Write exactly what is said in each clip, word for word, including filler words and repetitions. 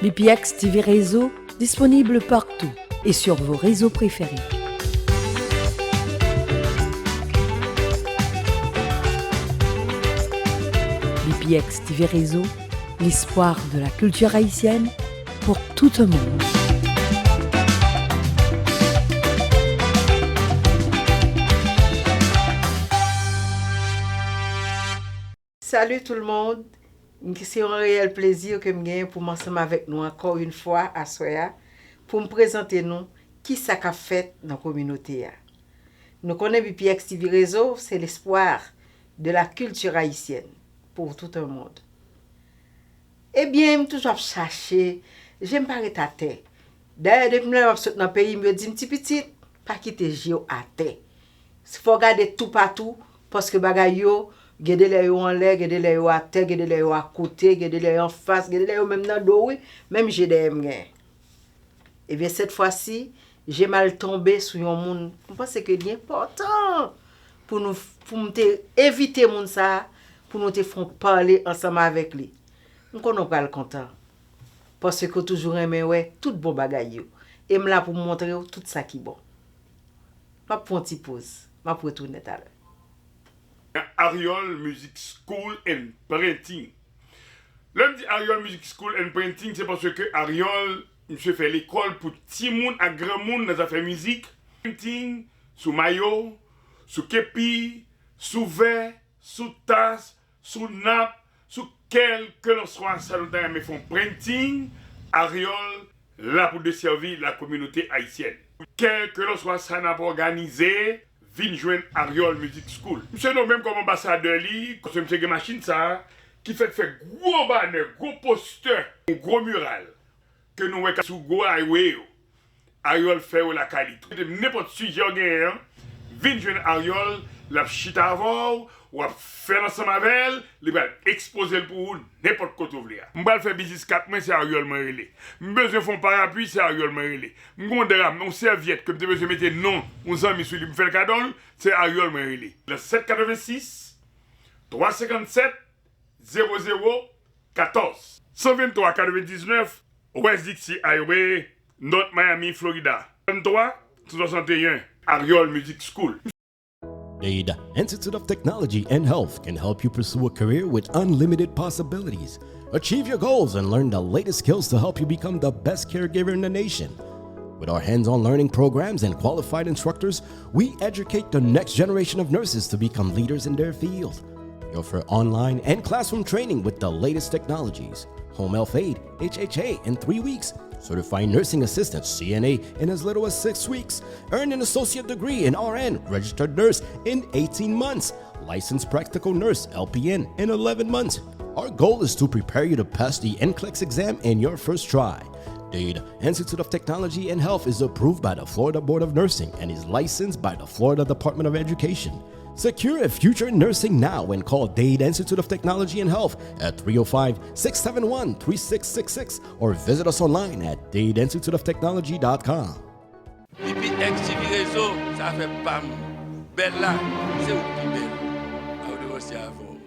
B P X T V Réseau, disponible partout et sur vos réseaux préférés. B P X T V Réseau, l'espoir de la culture haïtienne pour tout un monde. Salut tout le monde! Se yon reyèl plezi ke m genyen pou m ansanm avèk nou ankò yon fwa aswè a pou m prezante nou kisa k ap fèt nan kominote a. Nou konnen B P X T V Réseau, c'est l'espoir de la culture haïtienne pour tout un monde. Ebyen, m toujou ap chache, je m pa ret atè. Dayè, depi m lè m ap sot nan peyi m, yo di m, "Ti pitit, pa kite je w atè." Fò w gade toupatou, paske bagay yo, gen de lè yo anlè, gen de lè yo atè, gen de lè yo akote, gen de lè yo anfas, gen de lè yo menm nan do w, wi, menm je dèyè m genyen. Ebyen, sèt fwa si, je m al tonbe sou yon moun, m panse ke li enpòtan pou nou, pou m te envite moun sa a, pou nou te fè yon pale ansanm avèk li. M konnen w pral kontan, paske w toujou renmen wè tout bon bagay yo. E m la pou m montre w tout sa ki bon. M ap pran yon ti poz. M ap retounen talè. Ariol Music School and Printing. Lè m di Ariol Music School and Printing, se paske Ariol, misye fè lekòl pou timoun ak granmoun nan zafè mizik. Printing, sou mayo, sou kepi, sou vè, sou tas, sou nap, sou kèlkelanswa sa nou ta renmen fè yon printing, Ariol la pou desèvi la kominote ayisyèn. Kèlkelanswa sa n ap òganize, vin jwenn Ariol Music School. Misye nonmen m kòm anbasadè li, paske misye gen machin sa a, ki fèk fè gwo banè, gwo postè, yon gwo miral ke nou wè sou gwo highway yo. Ariol fè yo lakay li tou. Nenpòt sijè w genyen an, vin jwenn Ariol, l ap chita avè w, w ap fè l ansanm avè l, li pral ekspoze l pou ou nenpòt kote w vle a. M pral fè biznis kat mwen, se Ariol mwen rele. M bezwen fè yon parapli, se Ariol mwen rele. M gen yon dra, yon sèvyèt ke m te bezwen mete non yon zanmi sou li, m fè l kado l, se Ariol mwen rele. Nan sèt katrevensis, twa senkannsèt, zewo zewo katòz. San venntwa katrevendiznèf West Dixie Highway, North Miami, Florida. Venntwa san swasanteyen, Ariol Music School. Dade Institute of Technology and Health can help you pursue a career with unlimited possibilities. Achieve your goals and learn the latest skills to help you become the best caregiver in the nation. With our hands on learning programs and qualified instructors, we educate the next generation of nurses to become leaders in their field. We offer online and classroom training with the latest technologies, home health aide, H H A, in three weeks, certified nursing assistant, C N A, in as little as six weeks, earn an associate degree in R N, registered nurse, in eighteen months, licensed practical nurse, L P N, in eleven months. Our goal is to prepare you to pass the NCLEX exam in your first try. Dade Institute of Technology and Health is approved by the Florida Board of Nursing and is licensed by the Florida Department of Education. Secure a future in nursing now and call Dade Institute of Technology and Health at three oh five, six seven one, three six six six or visit us online at dade institute of technology dot com. Epi X T V Rezo, sa fè pa m. Bèl la, se ou ki pi bèl. A ou devan se avè w.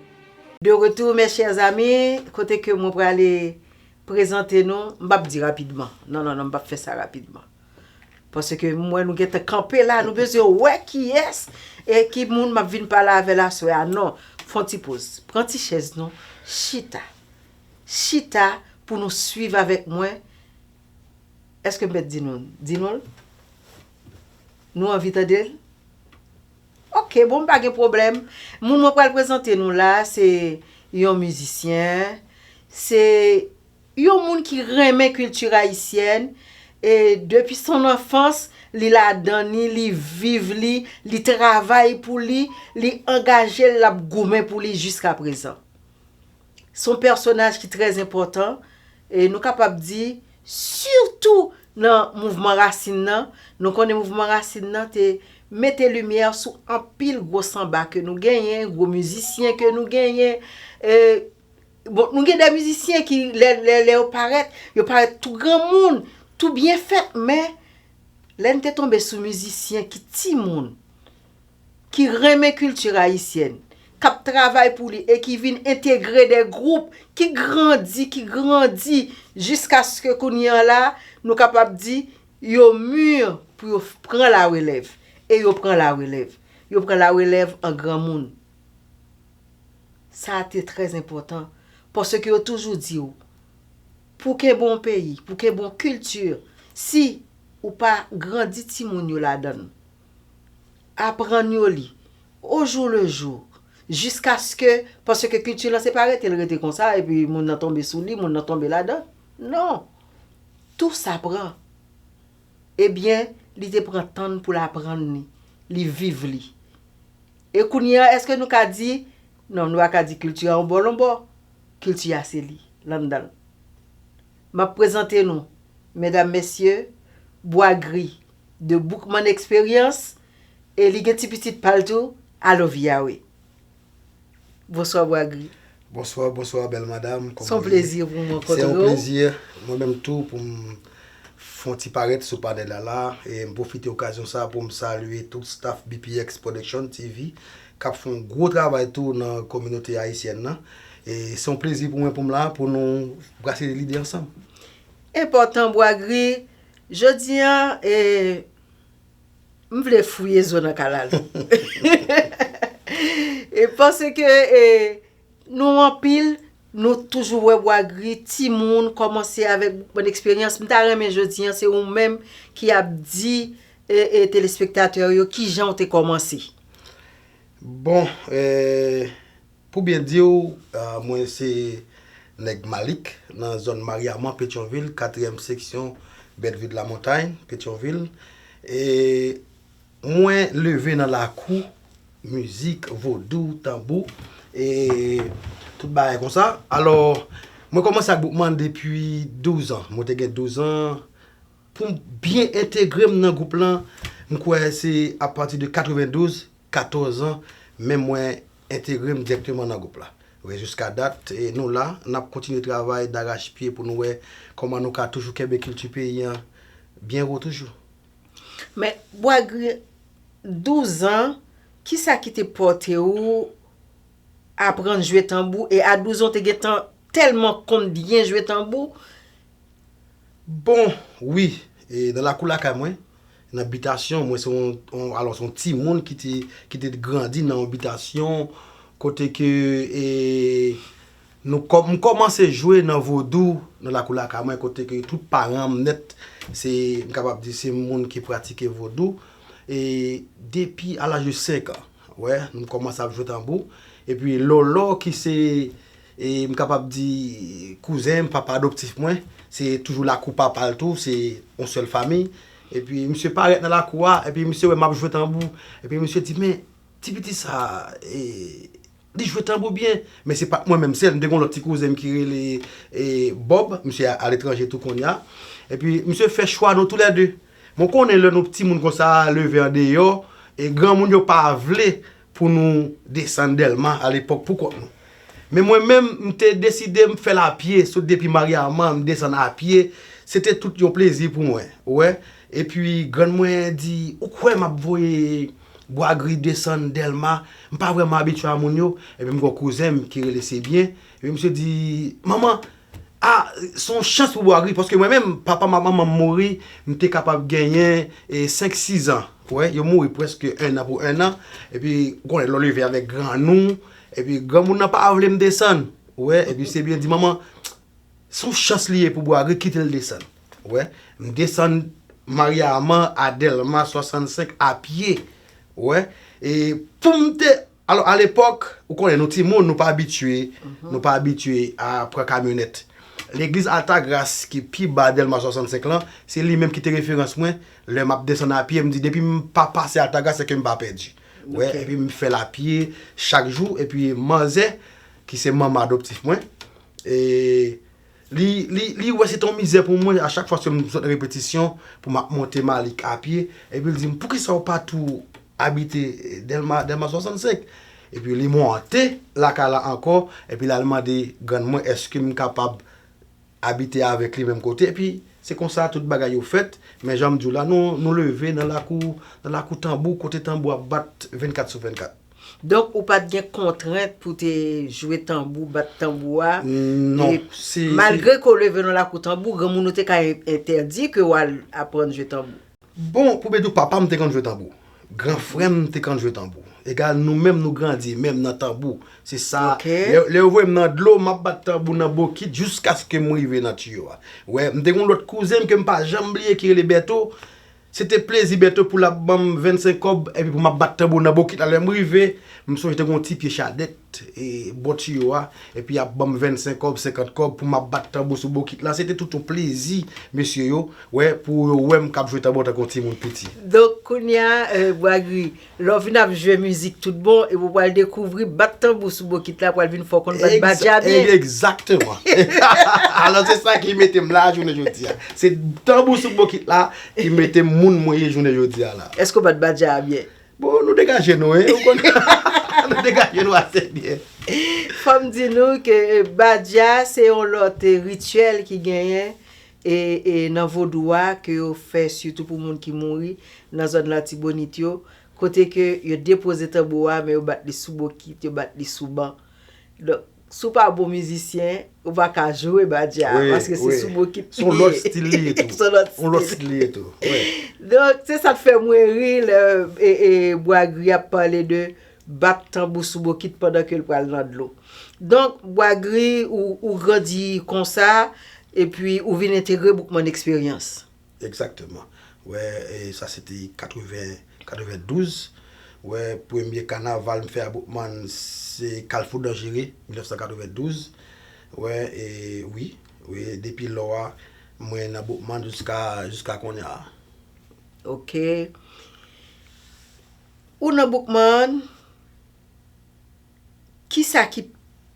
De retour, mes chers amis, kote ke mwen prale prezante nou, m p ap di rapidman. Non, non, non, m p ap fè sa rapidman. Paske m wè nou gentan kanpe la, nou bezwen wè kiyès e ki moun m ap vin pale avè l aswè a. Non, fè yon ti poz. Pran ti chèz nou, chita. Chita pou nou swiv avèk mwen. Èske m mèt di nou, di nou l? Nou anvi tande l? Ok, bon, m pa gen pwoblèm. Moun mwen pral prezante nou la, se yon mizisyen, se yon moun ki renmen kilti ayisyèn, e depi son anfans, li ladan li, li viv li, li travay pou li, li angaje l, l ap goumen pou li jiska prezan. Se yon pèsonaj ki trè enpòtan, e nou kapab di, sitou nan mouvman Rasin nan. Nou konnen mouvman Rasin nan te mete limyè sou anpil gwo sanba ke nou genyen, gwo mizisyen ke nou genyen. E, bon, nou gen de mizisyen ki, lè, lè, lè yo parèt, yo parèt tou granmoun, tou byen fèt, men lè n te tonbe sou mizisyen ki timoun, ki renmen kilti ayisyèn, k ap travay pou li e ki vin entegre de gwoup ki grandi, ki grandi jiskaske kounye a la, nou kapab di yo mi pou yo pran larelèv. E yo pran larelèv. Yo pran larelèv an granmoun. Sa a te trè enpòtan, paske yo toujou di w, pou kenbe yon peyi, pou kenbe yon kilti, si ou pa grandi timoun yo ladan l, aprann yo li, au jour le jour, jiskaske, paske kilti lan se pa rete l rete konsa, epi moun nan tonbe sou li, moun nan tonbe ladan. Non. Tou sa pran. Ebyen, li te pran tan pou l aprann li, li viv li. E kounye a, èske nou ka di, non, nou pa ka di kilti a yon bò l yon bò. Kilti a se li, l anndan l. M ap prezante nou, medam, mesye, Bwa Gri, de Boukman Experience, e li gen ti pitit pa l tou, I love Yahweh. Bonswa, Bwa Gri. Bonswa, bonswa, bèl madam. Se yon plezi pou mwen rankontre w. Se yon plezi, mwen menm tou, pou m fè yon ti parèt sou panèl la la. E m pwofite okazyon sa pou m salye tout staff B P X Production T V k ap fè yon gwo travay tou nan kominote ayisyèn nan. E se yon plezi pou mwen pou m la, pou nou brase lide ansanm. Enpòtan, Bwa Gri. Jodi a, e, m vle fouye zo nan kalalou. E paske, e, nou anpil, nou toujou wè Bwa Gri, timoun, kòmanse avèk bon eksperyans. M ta renmen jodi a, se ou menm ki ap di, e, e, telespektatè yo, kijan w te kòmanse. Bon, e, pou byen di w, a, mwen se nèg Malik, nan zòn Mariaman, Petyonvil, katriyèm seksyon, Bèlvi de la Montay, Petyonvil. E mwen leve nan lakou, mizik, vodou, tanbou, e tout bagay konsa. Alò, mwen kòmanse ak Boukman depi douz an. Mwen te gen douz an. Pou m byen entegre m nan gwoup lan, m kwè se apati de katrevendouz, katòz an, men mwen entegre m dirèkteman nan gwoup la. Wi, jiska dat, e nou la, n ap kontinye travay darachpye pou nou wè kòman nou ka toujou kenbe kilti peyi an byen wo toujou. Men, Bwa Gri, douz an, kisa ki te pòte w aprann jwe tanbou? E a douz an, w te gentan tèlman konn byen jwe tanbou? Bon, wi, e nan lakou lakay mwen, nan bitasyon, mwen se yon, yon, alò, se yon timoun ki te, ki te grandi nan yon bitasyon kote ke, e, nou kò-, m kòmanse jwe nan vodou nan lakou lakay mwen, kote ke tout paran m nèt, se, m kapab di, se moun ki pratike vodou. E depi a laj de senk an, wè, m kòmanse ap jwe tanbou. Epi Lòlò ki se, e, m kapab di, kouzen m, papa adoptif mwen, se toujou lakou papa l tou, se yon sèl fanmi. Epi misye parèt nan lakou a, epi misye wè m ap jwe tanbou. Epi misye di, "Men, ti piti sa, e, li jwe tanbou byen." Men se pa t mwen menm sèl, m te gen yon lòt ti kouzen m ki rele, e, Bob, misye a, aletranje tou kounye a. Epi misye fè chwa nou toulède. Mwen konnen lè nou timoun konsa leve andeyò, e granmoun yo pa vle pou nou desann Dèlma alepòk poukont nou. Men mwen menm, m te deside m fè l apye, sot depi Maryaman, m desann apye. Se te tout yon plezi pou mwen, ou wè. Epi grann mwen di, "Ou kwè m ap voye Bwa Gri desann Dèlma? M pa vrèman abitye a moun yo." Epi m gen yon kouzen m ki rele Sebyen. Epi misye di, "Manman, a, se yon chans pou Bwa Gri, paske mwen menm, papa m ak manman m mouri, m te kapab genyen, e, senk, sis an. Wè, yo mouri prèske enn an pou enn an. Epi, ou konnen, lè w leve avèk grann ou, epi granmoun nan pa vle m desann. Wè, epi Sebyen di, 'Manman, se yon chans li ye pou Bwa Gri, kite l desann.'" Wè, m desann Maryaman a Dèlma swasannsenk apye. Wè, e pou m te Alò, alepòk, ou konnen, nou timoun, nou pa abitye, nou pa abitye a pran kamyonèt. Legliz Altagras, ki pi ba Dèlma swasannsenk lan, se li menm ki te referans mwen. Lè m ap desann apye, m di, "Depi m pa pase Altagras, se ke m pa pèdi." Wè, epi m fè l apye chak jou, epi manzè, ki se manman adoptif mwen, e li, li, li wè se te yon mizè pou mwen, a chak fwa se m sot nan repetisyon, pou m ap monte Malik apye, epi l di m, "Poukisa w pa tou abite Dèlma, Dèlma swasannsenk?" Epi li monte lakay la ankò, epi l al mande grann mwen, "Èske m kapab abite avèk li menm kote?" Epi se konsa tout bagay yo fèt, men jan m di w la, nou, nou leve nan lakou, nan lakou tanbou, kote tanbou ap bat vennkat sou vennkat. Donk, ou pa t gen kontrent pou te jwe tanbou, bat tanbou a. Non, E malgre ke w leve nan lakou tanbou, granmoun ou te ka entèdi ke w al aprann jwe tanbou. Bon, pou byen di w, papa m te konn jwe tanbou. Gran frè m te konn jwe tanbou. Egal, nou menm nou grandi menm nan tanbou. Se sa. Lè yo voye m nan dlo, m ap bat tanbou nan bokit jiskaske m rive nan tiyo a. Wè, m te gen yon lòt kouzen m ke m pa janm bliye ki rele Bèto. Se te plezi Bèto pou l ap ban m vennsenk kòb epi pou m ap bat tanbou nan bokit la. Lè m rive, m sonje te gen yon ti pye chadèt e bò tiyo a, epi y ap ban m vennsenk kòb, senkant kòb pou m ap bat tanbou sou bokit la. Se te tout yon plezi, mesye yo, wè, pou yo wè m k ap jwe tanbou antanke yon timoun piti. Donk, kounye a, Bwagri, lè w vin ap jwe mizik tout bon, epi w pral dekouvri bat tanbou sou bokit la pral vin fè w konn bat badja byen. Egzakteman. Alò, se sa ki mete m la jounen jodi a. Se tanbou sou bokit la ki mete m moun mwen ye jounen jodi a la. Èske w bat badja a byen? Bon, nou degaje nou, hein? Ou konnen? Nou degaje nou ase byen. Fò m di nou ke badja se yon lòt rityèl ki genyen e, e nan vodou a ke yo fè sitou pou moun ki mouri nan zòn Latibonit yo, kote ke yo depoze tanbou a, men yo bat li sou bokit, yo bat li sou ban. Donk, si w pa bon mizisyen, ou pa ka jwe badja a, paske se sou bokit li ye. Se yon lòt stil li ye tou. Se yon lòt stil li ye tou. Donk, se sa k fè mwen ri lè e, e, Bwagri ap pale de bat tanbou sou bokit pandan ke l pral nan dlo. Donk, Bwagri, ou, ou grandi konsa, epi ou vin entegre Boukman Eksperyans. Egzakteman. Wè, e sa se te katreven, katrevendouz. Wè, premye kanaval m fè a Boukman, se Kalfou Danjere, mil nèf san katrevendouz. Wè, e wi, wi, depi lò a, mwen nan Boukman jiska, jiska kounye a. Ok. Ou nan Boukman, kisa ki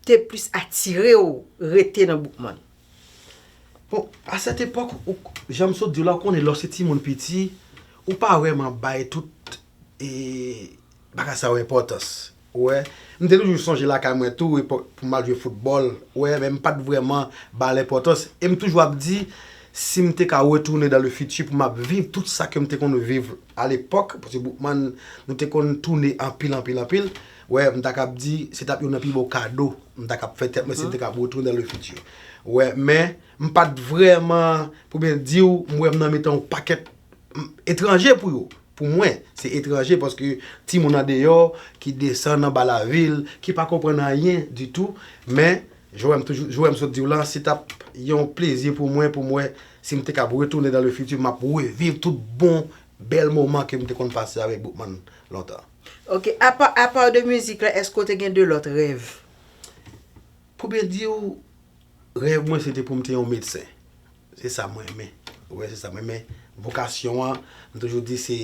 te plis atire w rete nan Boukman? Bon, a sèt epòk, ou, jan m sot di w la, ou konnen lè w se timoun piti, ou pa vrèman bay tout e, bagay sa yo enpòtans. Ou wè, m te toujou sonje lakay mwen tou, epòk pou m al jwe foutbòl, ou wè, men m pa t vrèman ba l enpòtans. E m toujou ap di, si m te ka retounen dans le futur pou m ap viv tout sa ke m te konn viv alepòk, paske Boukman, nou te konn tounen anpil, anpil, anpil, ou wè, m ta kab di, se t ap youn nan pi bon kado m ta kab fè tèt mwen si m te kab retounen dans le futur. Ou wè, men, m pa t vrèman, pou byen di w, m wè m nan mitan yon pakèt etranje pou yo. Pou mwen, se etranje paske timoun andeyò ki desann anba lavil, ki pa konprann anyen ditou, men, jan w wè m toujou, jan w wè m sot di w la, se t ap yon plezi pou mwen, pou m wè si m te kab retounen dans le futur, m ap reviv tout bon, bèl moman ke m te konn pase avèk Boukman lontan. Ok, apa, apa de mizik la, èske w te gen de lòt rèv? Pou byen di w, rèv mwen se te pou m te yon medsen. Se sa mwen renmen. Ou wè, se sa mwen renmen. Vokasyon an, m toujou di se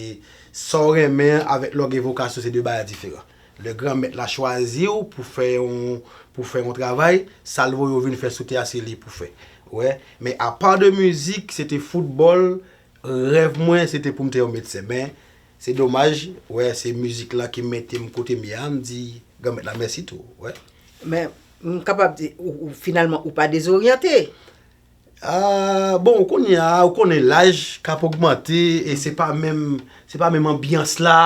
sa w renmen an avèk lè w gen vokasyon, se de bagay diferan. Lè Granmèt la chwazi w pou fè yon, pou fè yon travay, sa l voye w vin fè sou tè a, se li pou fè. Ou wè, men apa de mizik, se te foutbòl, rèv mwen, se te pou m te yon medsen. Men, se domaj, ou wè, se mizik la ki mete m kote m ye a, m di Granmèt la mèsi tou, ou wè. Men, m kapab di, ou, ou, finalman, ou pa dezoryante. Ah, bon, kounye a, ou konnen laj k ap ogmante, e se pa menm, se pa menm anbyans la,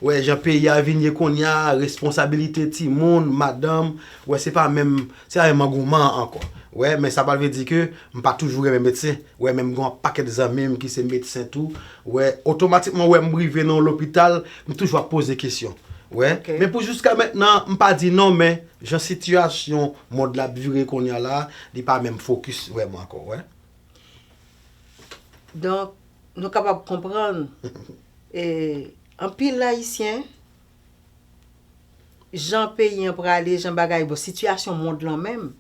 ou wè, jan peyi a vin ye kounye a, responsabilite timoun, madanm, ou wè, se pa menm, se pa menm angouman an ankò. Ou wè, men sa pa vle di ke m pa toujou renmen medsen. Ou wè, menm gen yon pakèt zanmi m ki se medsen tou. Ou wè, otomatikman, ou wè, m rive nan yon lopital, m toujou ap poze kesyon. Ou wè, men pou jiska mentnan, m pa di non, men jan sitiyasyon mond la ap vire kounye a la, li pa menm fokis vrèman ankò, ou wè. Donk, nou kapab konprann, e, anpil Ayisyen, jan peyi an prale, jan bagay, bon, sitiyasyon mond lan menm,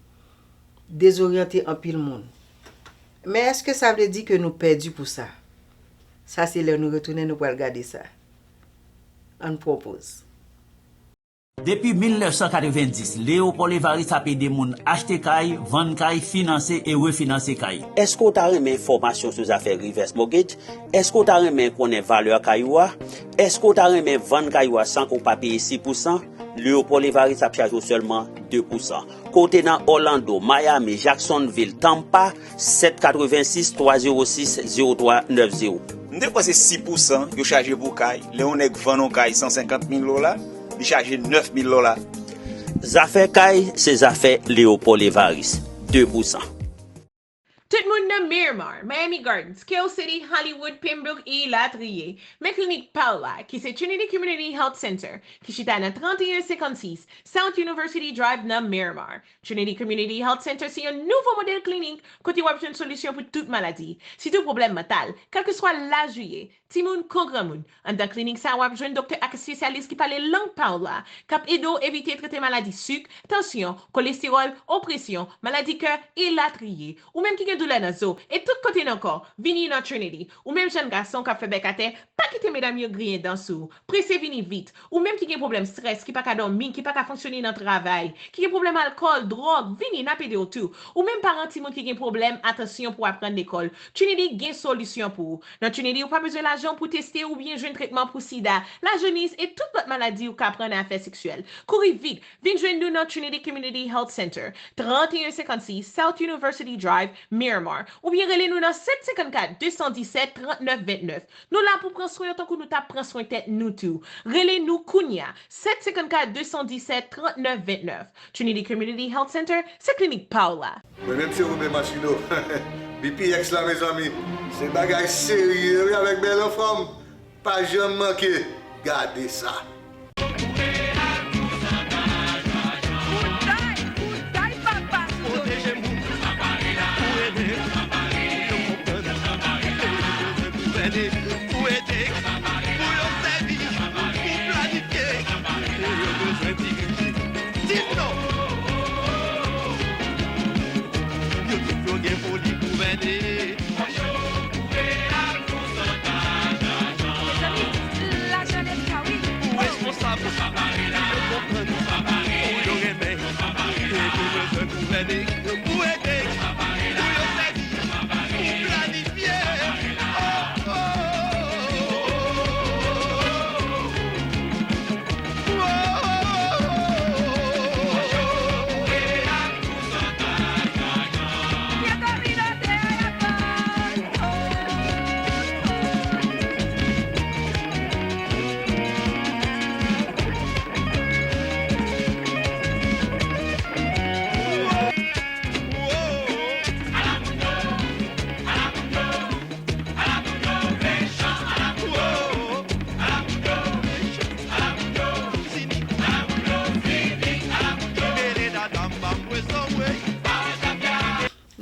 dezoryante anpil moun. Men èske sa vle di ke nou pèdi pou sa? Sa se lè nou retounen nou pral gade sa. Ann pran yon poz. Depi mil nèf san katrevenndis, Léopold Évariste ap ede moun achte kay, vann kay, finanse e refinanse kay. Èske w ta renmen enfòmasyon sou zafè reverse mortgage? Èske w ta renmen konnen valè kay ou a? Èske w ta renmen vann kay ou a san ke w pa peye sis pousan? Léopold Évariste ap chaje w sèlman de pousan. Ke w te nan Orlando, Miami, Jacksonville, Tampa, sèt katrevensis, twa zewo sis, zewo twa nèf zewo. M te kwè se sis pousan yo chaje pou kay. Lè yon nèg vann yon kay san senkant mil dola, Li chaje nèf mil dola. Zafè kay se zafè Leopold Evaris, de pou san. Tout moun nan Miramar, Miami Gardens, Kill City, Hollywood, Pembroke e latriye, men klinik pa w la, ki se Trinity Community Health Center, ki chita nan trannteyen senkannsis South University Drive nan Miramar. Trinity Community Health Center se yon nouvo modèl klinik kote w ap jwenn solisyon pou tout maladi, sitou pwoblèm mantal, kèlkeswa laj ou ye, timoun kon granmoun. Anndan klinik sa a, w ap jwenn doktè ak espesyalis ki pale lang pa w la, k ap ede w evite trete maladi sik, tansyon, kolestewòl, opresyon, maladi kè, e latriye. Ou menm ki gen doulè nan zo e tout kote nan kò, vini nan Trinity. Ou menm jèn gason k ap fè bèk atè, pa kite medam yo griyen dan sou ou. Prese vini vit. Ou menm ki gen pwoblèm strès, ki pa ka dòmi, ki pa ka fonksyone nan travay, ki gen pwoblèm alkòl, dwòg, vini n ap ede w tou. Ou menm paran timoun ki gen pwoblèm atansyon pou aprann lekòl, Trinity gen solisyon pou ou. Nan Trinity ou pa bezwen lajan pou teste oubyen jwenn tretman pou sida, lajonis e tout lòt maladi ou ka pran nan afè seksyèl. Kouri vit, vin jwenn nou nan Trinity Community Health Center, trannteyen senkannsis South University Drive, Miramar, oubyen rele nou nan sèt senkannkat de san disèt trannèf vennèf. Nou la pou pran swen w tankou nou t ap pran swen tèt nou tou. Rele nou kounya, sèt senkannkat de san disèt trannèf vennèf. Trinity Community Health Center se klinik pa w la. Mwen menm se Roben Machineau. B P X la mezanmi. Se bagay serye wi avèk bèl anfòm. Pa janm manke. Gade sa.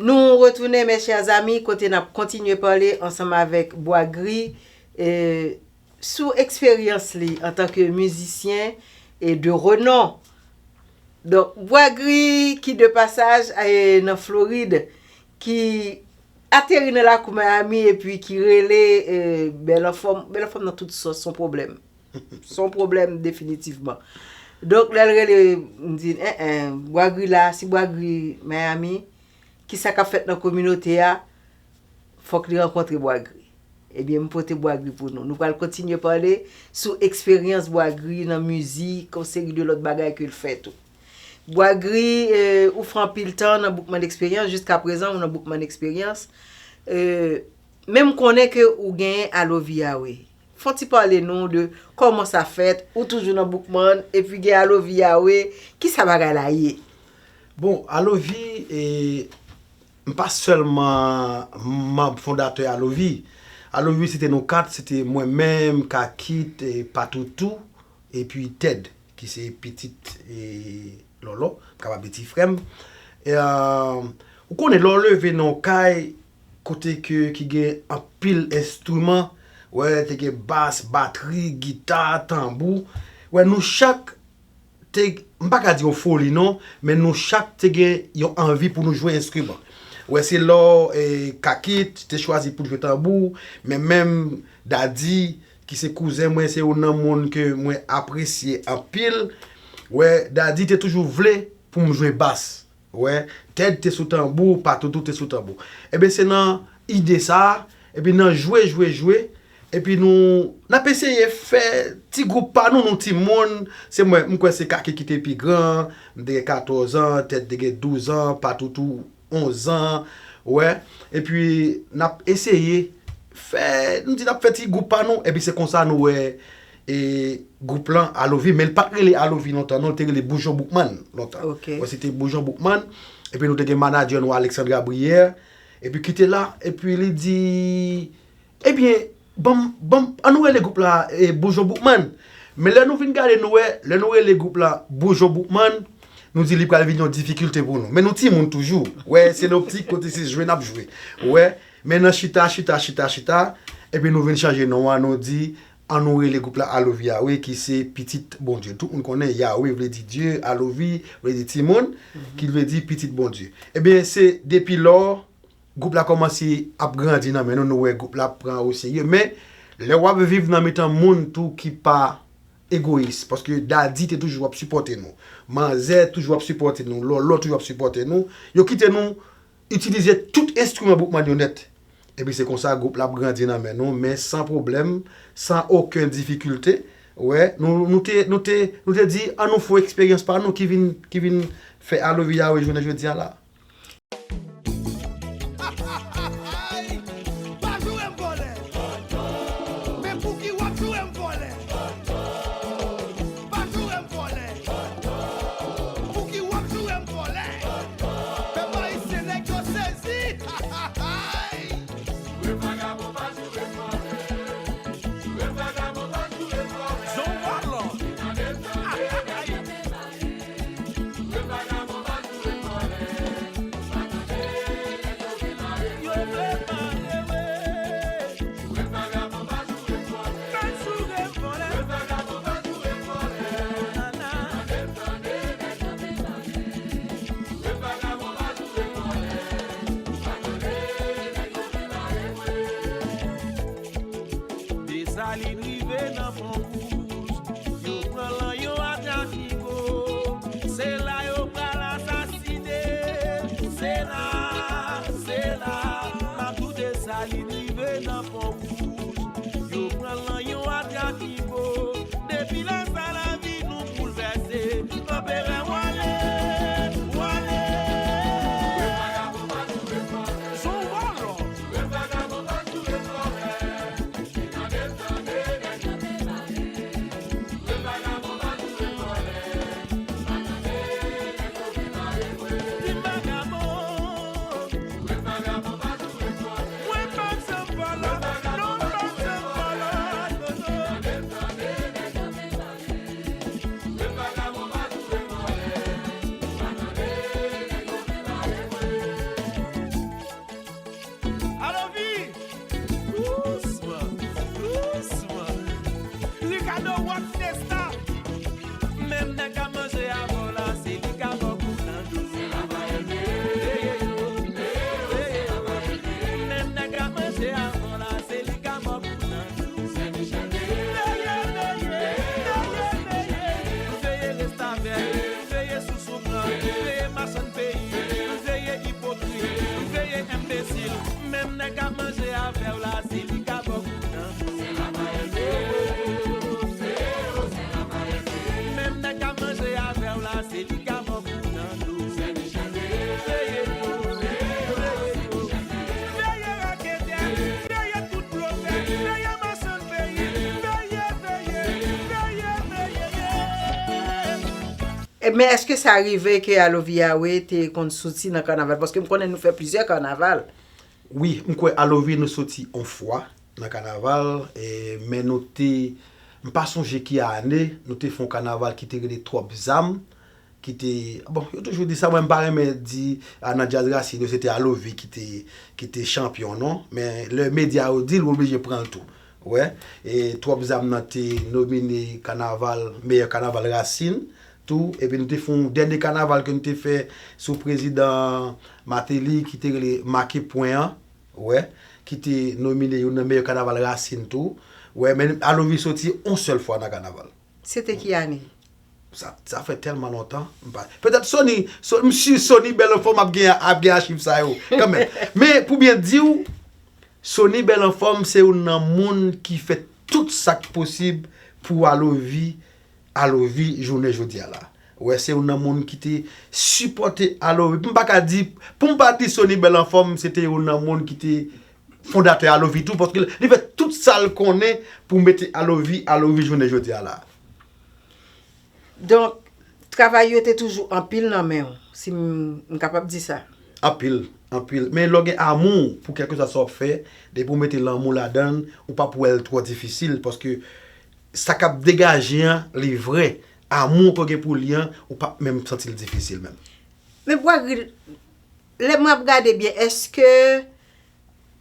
Nou retounen, mes chers amis, kote n ap kontinye pale ansanm avèk Bwa Gri, e, sou eksperyans li antanke mizisyen e de renon. Donk, Bwa Gri ki de pasaj e, nan Florid, ki ateri nan lakou Miami epi ki rele e, bèl anfòm, bèl anfòm nan tout sans, se yon pwoblèm. Se yon pwoblèm definitivman. Donk, lè l rele, m di, en, en, Bwa Gri la, si Bwa Gri Miami, ki sa k ap fèt nan kominote a, fòk li rankontre Bwa Gri. Ebyen, m pote Bwa Gri pou nou. Nou pral kontinye pale sou eksperyans Bwa Gri nan mizik, yon seri de lòt bagay ke l fè tou. Bwa Gri, e, ou fè anpil tan nan Boukman Eksperyans, jiskaprezan ou nan Boukman Eksperyans. E, men m konnen ke ou genyen Alovi Yawe. Fè yon ti pale nou de kòman sa fèt, ou toujou nan Boukman, epi gen Alovi Yawe, ki sa bagay la ye? Bon, Alovi, e, m pa sèlman manm fondatè Alovi. Alovi, se te nou kat, se te mwen menm, Kakit, e, Patoutou, epi Tèd, ki se pitit, e, Lòlò, m kapab di ti frè m. E, ou konnen, lè w leve nan yon kay, kote ke, ki gen anpil enstriman, wè, te gen bas, batri, gita, tanbou. Wè, nou chak te, m pa ka di yon foli non, men nou chak te gen yon anvi pou nou jwe enstriman. Wè, se lò, e, Kakit te chwazi pou l jwe tanbou, men menm Dadi, ki se kouzen mwen, se youn nan moun ke mwen apresye anpil. Wè, Dadi te toujou vle pou m jwe bas. Wè, Tèd te sou tanbou, Patoutou te sou tanbou. Ebyen, se nan ide sa a, epi nan jwe, jwe, jwe, epi nou, n ap eseye fè ti gwoup pa nou, nou timoun. Se mwen, m kwè se Kaki ki te pi gran, m te gen katòz an, Tèd te gen douz an, Patoutou onz an, wè. Epi, n ap eseye fè, nou di n ap fè ti gwoup pa nou, epi se konsa nou wè e, gwoup lan Alovi, men l pa t rele Alovi lontan, non, l te rele Boujon Boukman lontan. Ok. Wè, se te Boujon Boukman, epi nou te gen manadjè nou, Alexandra Brière, epi ki te la, epi li di, ebyen, ban m, ban m, an nou rele gwoup la, e, Boujon Boukman. Men lè nou vin gade, nou wè, lè nou rele gwoup la Boujon Boukman, nou di li pral vin yon difikilte pou nou. Men nou timoun toujou. Wè, se nan optik kote se jwe n ap jwe. Wè, men nan chita, chita, chita, chita, epi nou vin chanje non an, nou di, an nou rele gwoup la Alovi Yawe, ki se pitit Bondye. Tout moun konnen Yawe vle di Dye, Alovi vle di timoun, ki vle di pitit Bondye. Ebyen, se depi lò, gwoup la kòmanse ap grandi nan men nou, nou wè gwoup la ap pran o serye. Men, lè w ap viv nan mitan moun tou ki pa egoyis, paske Daddy te toujou ap sipòte nou. Manzè toujou ap sipòte nou, Lòlò toujou ap sipòte nou. Yo kite nou itilize tout enstriman Boukman yo nèt. Epi se konsa gwoup la ap grandi nan men nou, men san pwoblèm, san okenn difikilte. Wè, nou, nou te, nou te, nou te di, an nou fè eksperyans pa nou ki vin, ki vin fè Alovi Yawe jounen jodi a la. Pa joure m vòlè. Men pouki w ap joure m vòlè? Pa joure m vòlè. Pouki w ap joure m vòlè? Pèp ayisyen, nèg yo sezi. Zon Wallon. Desalin rive nan Pon Wouj, yo pran l nan yon atrafiko. Se la yo pral asasine. Se la, se la, m ap tou Desalin rive nan Pon Wouj. Yo pran l nan yon atrafiko. Depi lè sa lavi nou boulvèse. Anperè w ale, w ale. Zon Wallon. Alovi! Dousman, dousman. Ricardo Rock Nesta. Menm nèg k ap manje avè w la, se li k ap ba w kou nan do. Veye yo, veye yo. Menm nèg k ap manje avè w la, se li k ap ba w kou nan do. Veye, veye, veye, veye. Veye restavèk, veye sou soupran, veye machann peyi, veye ipokrit, veye enbesil. Menm nèg k ap manje avè w la, se li k ap ba w kou nan do. Menm nèg k ap manje avè w la, se li k ap ba w kou nan do. Veye yo, veye yo, veye raketè, veye tout blofè, veye machann peyi, veye, veye, veye, veye. E, men èske sa rive ke Alovi Yawe te konn soti nan kanaval? Paske m konnen nou fè plizyè kanaval. Wi, m kwè Alovi nou soti on fwa nan kanaval, e, men nou te, m pa sonje ki ane, nou te fè on kanaval ki te rele Twòp Zam, ki te, bon, yo toujou di sa, mwen m pa renmen di, a, nan djaz rasin yo, se te Alovi ki te, ki te chanpyon, non, men lè medya yo di l, ou oblije pran l tou. Wè, e Twòp Zam nan te nomine kanaval, meyè kanaval rasin tou, epi nou te fè yon dènye kanaval ke nou te fè sou prezidan Martelly ki te rele Make Pwen an, wè, ki te nomine youn nan meyè kanaval rasin tou. Wè, men Alovi soti yon sèl fwa nan kanaval. Se te ki ane? Sa, sa fè tèlman lontan, m pa, petèt Sony, So-, m si Sony Bèl Anfòm ap gen, ap gen achiv sa yo, kanmenm. Men, pou byen di w, Sony Bèl Anfòm se youn nan moun ki fè tout sa k posib pou Alovi, Alovi jounen jodi a la. Wè, se youn nan moun ki te sipòte Alovi. M pa ka di, pou m pa di Sony Bèl Anfòm, se te youn nan moun ki te fondatè Alovi tou, paske li fè tout sa l konnen pou mete Alovi, Alovi jounen jodi a la. Donk, travay yo te toujou anpil nan men w, si m, m kapab di sa. Anpil, anpil. Men lè w gen amou pou kèlkeswa sa w ap fè, depi w mete lanmou ladan l, ou p ap wè l twò difisil, paske sa k ap degaje an, li vrè. Amou ke w gen pou li an, ou p ap menm santi l difisil menm. Men Bwagri, lè m ap gade byen, èske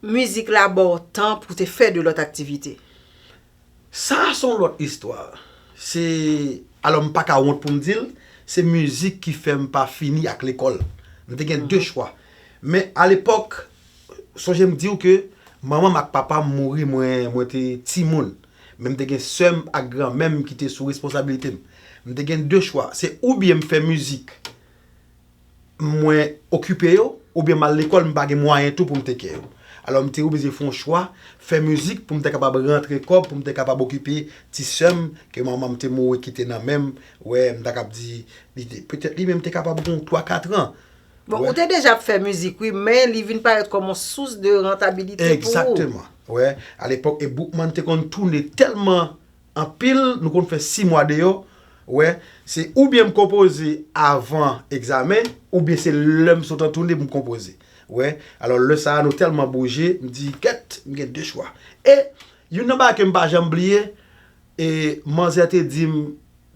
mizik la ba w tan pou te fè de lòt aktivite? Sa a se yon lòt istwa. Se, alò, m pa ka wont pou m di l, se mizik ki fè m pa fini ak lekòl. M te gen de chwa. Men alepòk, sonje m di w ke manman m ak papa m mouri, mwen, mwen te timoun. Men m te gen sè m ak granmè m ki te sou responsabilite m. M te gen de chwa. Se oubyen m fè mizik, mwen okipe yo, oubyen m al lekòl, m pa gen mwayen tou pou m teke yo. Alò, m te oblije fè yon chwa, fè mizik pou m te kapab rantre kòb, pou m te kapab okipe ti sè m, ke manman m te mouri kite nan men m. Wè, m ta kab di, li te, petèt li menm te kapab gen twa, kat an. Bon, ou te deja ap fè mizik, wi, men li vin parèt kòm yon sous de rantabilite pou ou. Egzakteman. Wè, alepòk, e Boukman te konn tounen tèlman anpil, nou konn fè sis mwa deyò. Wè, se oubyen m konpoze avan egzamen, oubyen se lè m sot an tounen pou m konpoze. Wè, alò lè sa a nou tèlman bouje, m di, kèt, m gen de chwa. E youn nan bagay ke m pa janm bliye, e manzè te di m,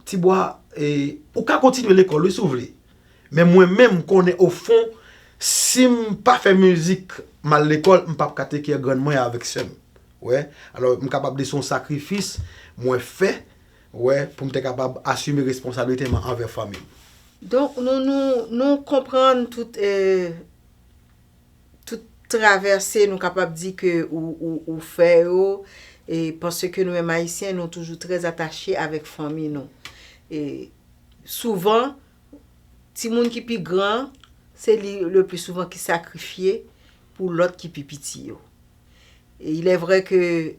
Tibwa, e, ou ka kontinye lekòl wi si w vle. Men mwen menm, m konnen ofon, si m pa fè mizik, m al lekòl, m p ap ka teke grann mwen avèk sè m. Wè, alò, m kapab di se yon sakrifis mwen fè, wè, pou m te kapab asime responsablite m anvè fanmi m. Donk, nou, nou, nou konprann tout, e, tout travèse nou kapab di ke ou, ou, ou fè yo, e, paske nou menm Ayisyen, nou toujou trè atache avèk fanmi nou. E, souvan, timoun ki pi gran, se li le pli souvan ki sakrifye pou lòt ki pi piti yo. E il est vrai que,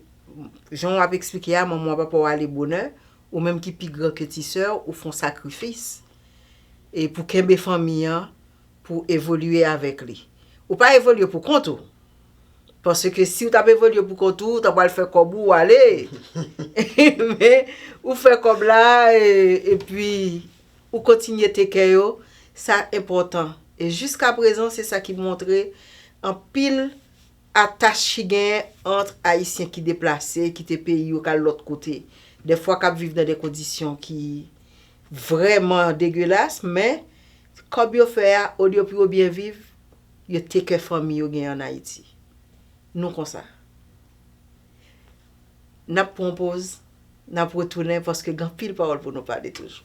jan w ap eksplike a, manman w, papa w ale bonè, ou menm ki pi gran ke ti sè w, ou fè yon sakrifis. E pou kenbe fanmi an, pou evolye avèk li. Ou pa evolye pou kont ou. Paske si w t ap evolye pou kont ou, ou ta pral fè kòb ou, w ale. Men, ou fè kòb la, e, epi ou kontinye teke yo, sa enpòtan. E jiska prezan, se sa ki montre anpil atach ki genyen ant Ayisyen ki deplase, kite peyi yo, k al lòt kote. Dèfwa k ap viv nan de kondisyon ki vrèman degelas, men kòb yo fè a, olye pou yo byen viv, yo teke fanmi yo genyen ann Ayiti. Nou konsa. N ap pran yon poz, n ap retounen paske gen anpil pawòl pou nou pale toujou.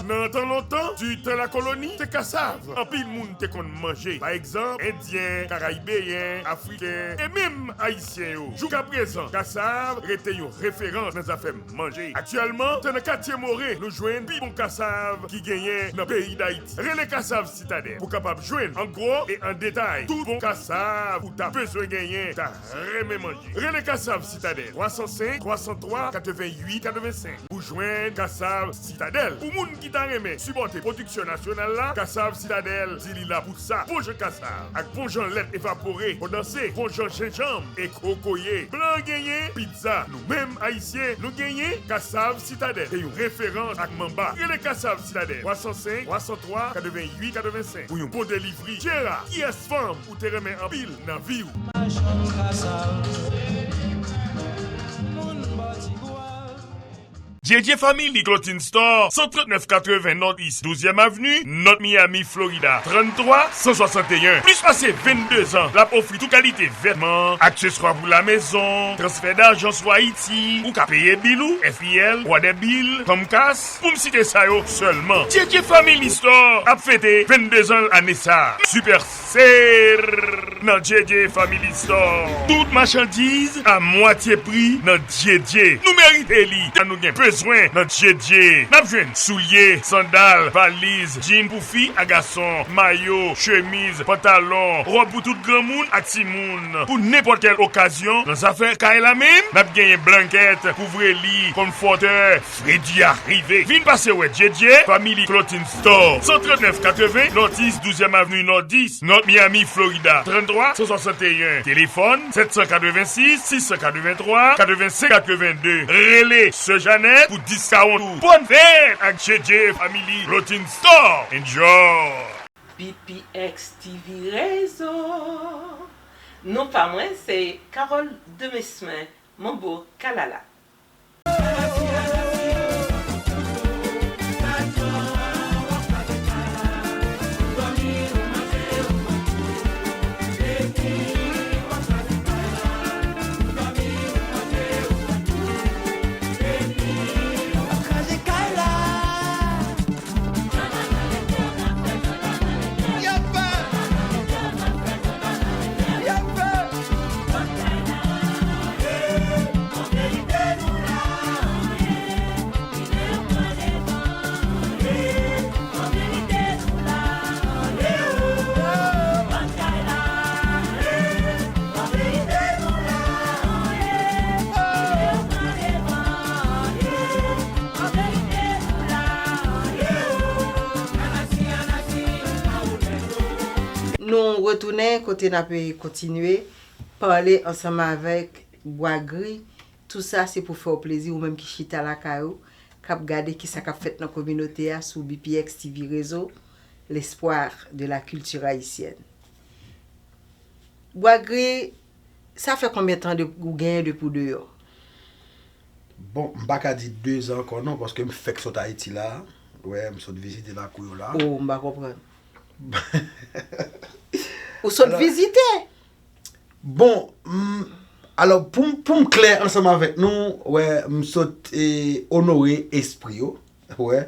Nan tan lontan, du tan la koloni, te kasav anpil moun te konn manje. Pa egzanp, Endyen, Karayibeyen, Afriken e menm Ayisyen yo. Joukaprezan, kasav rete yon referans nan zafè manje. Aktyèlman, se nan katye More nou jwenn pi bon kasav ki genyen nan peyi Dayiti. Rele Kasav Sitadèl pou kapab jwenn an gwo e an detay tout bon kasav ou ta bezwen genyen, ta renmen manje. Rele Kasav Sitadèl, twa san senk, twa san twa, katrevenn uit, katrevenn senk pou jwenn Kasav Sitadèl. Pou moun ki ta renmen sipòte pwodiksyon nasyonal la, Kasav Sitadèl di li la pou sa. Bon jan kasav ak bon jan lèt evapore, kondanse, bon jan jenjanm e kokoye. Blan genyen, pizza, nou menm Ayisyen, nou genyen Kasav Sitadèl. Se yon referans ak manba. Rele Kasav Sitadèl, twa san senk, twa san twa, katrevenn uit, katrevenn senk pou yon bon delivri. Jera, kiyès fanm ou te renmen anpil nan vi w? Machann kasav, moun bò Tigwav. Djedje Family Clothing Store, san trannèf katreven North East douzyèm Avni, North Miami, Florida, tranntwa san swasanteyen. Plis pase vennde zan, l ap ofri tout kalite vètman, akseswa pou lamezon, transfè dajan sou Ayiti, ou ka peye bil ou, F I L, Water Bill, Comcast, pou m site sa yo sèlman. Djedje Family Store ap fete vennde zan l ane sa a. Super Sale nan Djedje Family Store. Tout machandiz a mwatye pri nan Djedje. Nou merite li. Sa nou gen bezwen nan Djedje. N ap jwenn soulye, sandal, valiz, djin pou fi ak gason, mayo, chemiz, pantalon, wòb pou tout granmoun ak timoun. Pou nenpòt kèl okazyon, nan zafè kay la menm, n ap genyen blankèt, kouvreli, konfòtè, fredi a rive. Vin pase wè Djedje Family Clothing Store, san trannèf katreven North East douzyèm Avni North East, North Miami, Florida, tranntwa twa san swasanteyen. Telefòn, sèt san katrevensis, sis san katrevenntwa, katrevensenk katrevenndde. Rele Sè Janèt pou diskawon ou. Bòn fèt ak J J Family Clothing Store. Enjoy! B P X T V Rezo. Non pa mwen, se Carole Demesmin, Manbo Kalala. Nou retounen kote n ap kontinye pale ansanm avèk Bwa Gri. Tou sa se pou fè w plezi, ou menm ki chita lakay ou, k ap gade kisa k ap fèt nan kominote a sou B P X T V Rezo, L'espoir de la culture haïtienne. Bwa Gri, sa fè konbyen tan de, ou genyen depi w deyò? Bon, m pa ka di de zan ankò non, paske m fèk sot Ayiti la. Wè, m sot vizite lakou yo la. Oh, m pa konprann. Ou sot vizite? Bon, m, alò, pou m, pou m klè ansanm avèk nou, wè, m sot e, onore espri yo, wè,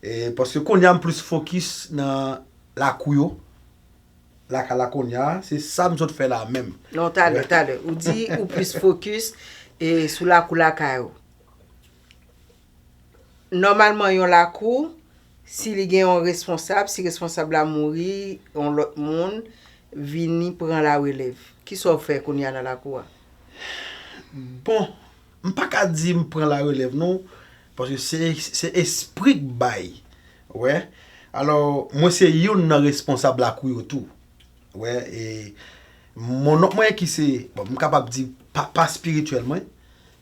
e, paske kounye a m plis fokis nan lakou yo, lakay la kounye a, se sa m sot fè la menm. Non, talè, talè. Ou di ou plis fokis e, sou lakou lakay ou. Nòmalman, yon lakou, si li gen yon responsab, si responsab la mouri, yon lòt moun vini pran larelèv. Kisa w fè kounye a nan lakou a? Bon, m pa ka di m pran larelèv non, paske se, se espri k bay. Wè. Alò, mwen se youn nan responsab lakou yo tou. Wè, e mon nòt mwen ki se, bon, m kapab di papa espirityèl mwen,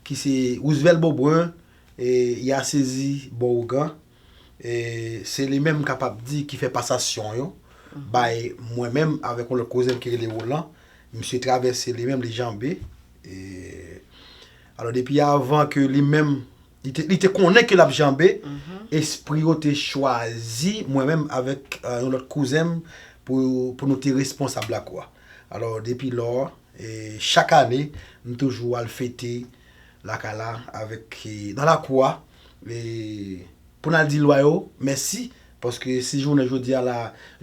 ki se Roosevelt Beaubrun, e, y a sezi bò ougan, e, se li menm m kapab di ki fè pasasyon yo bay mwen menm avèk yon lòt kouzen m ki rele Roland. Misye travèse li menm, li janbe. E, alò, depi avan ke li menm, li te, li te konnen ke l ap janbe, espri yo te chwazi mwen menm avèk e, yon lòt kouzen m pou, pou nou te responsab lakou a. Alò, depi lò, e, chak ane, m toujou al fete lakay la avèk, e, nan lakou a, e, pou n al di lwa yo mèsi, paske si jounen jodi a la,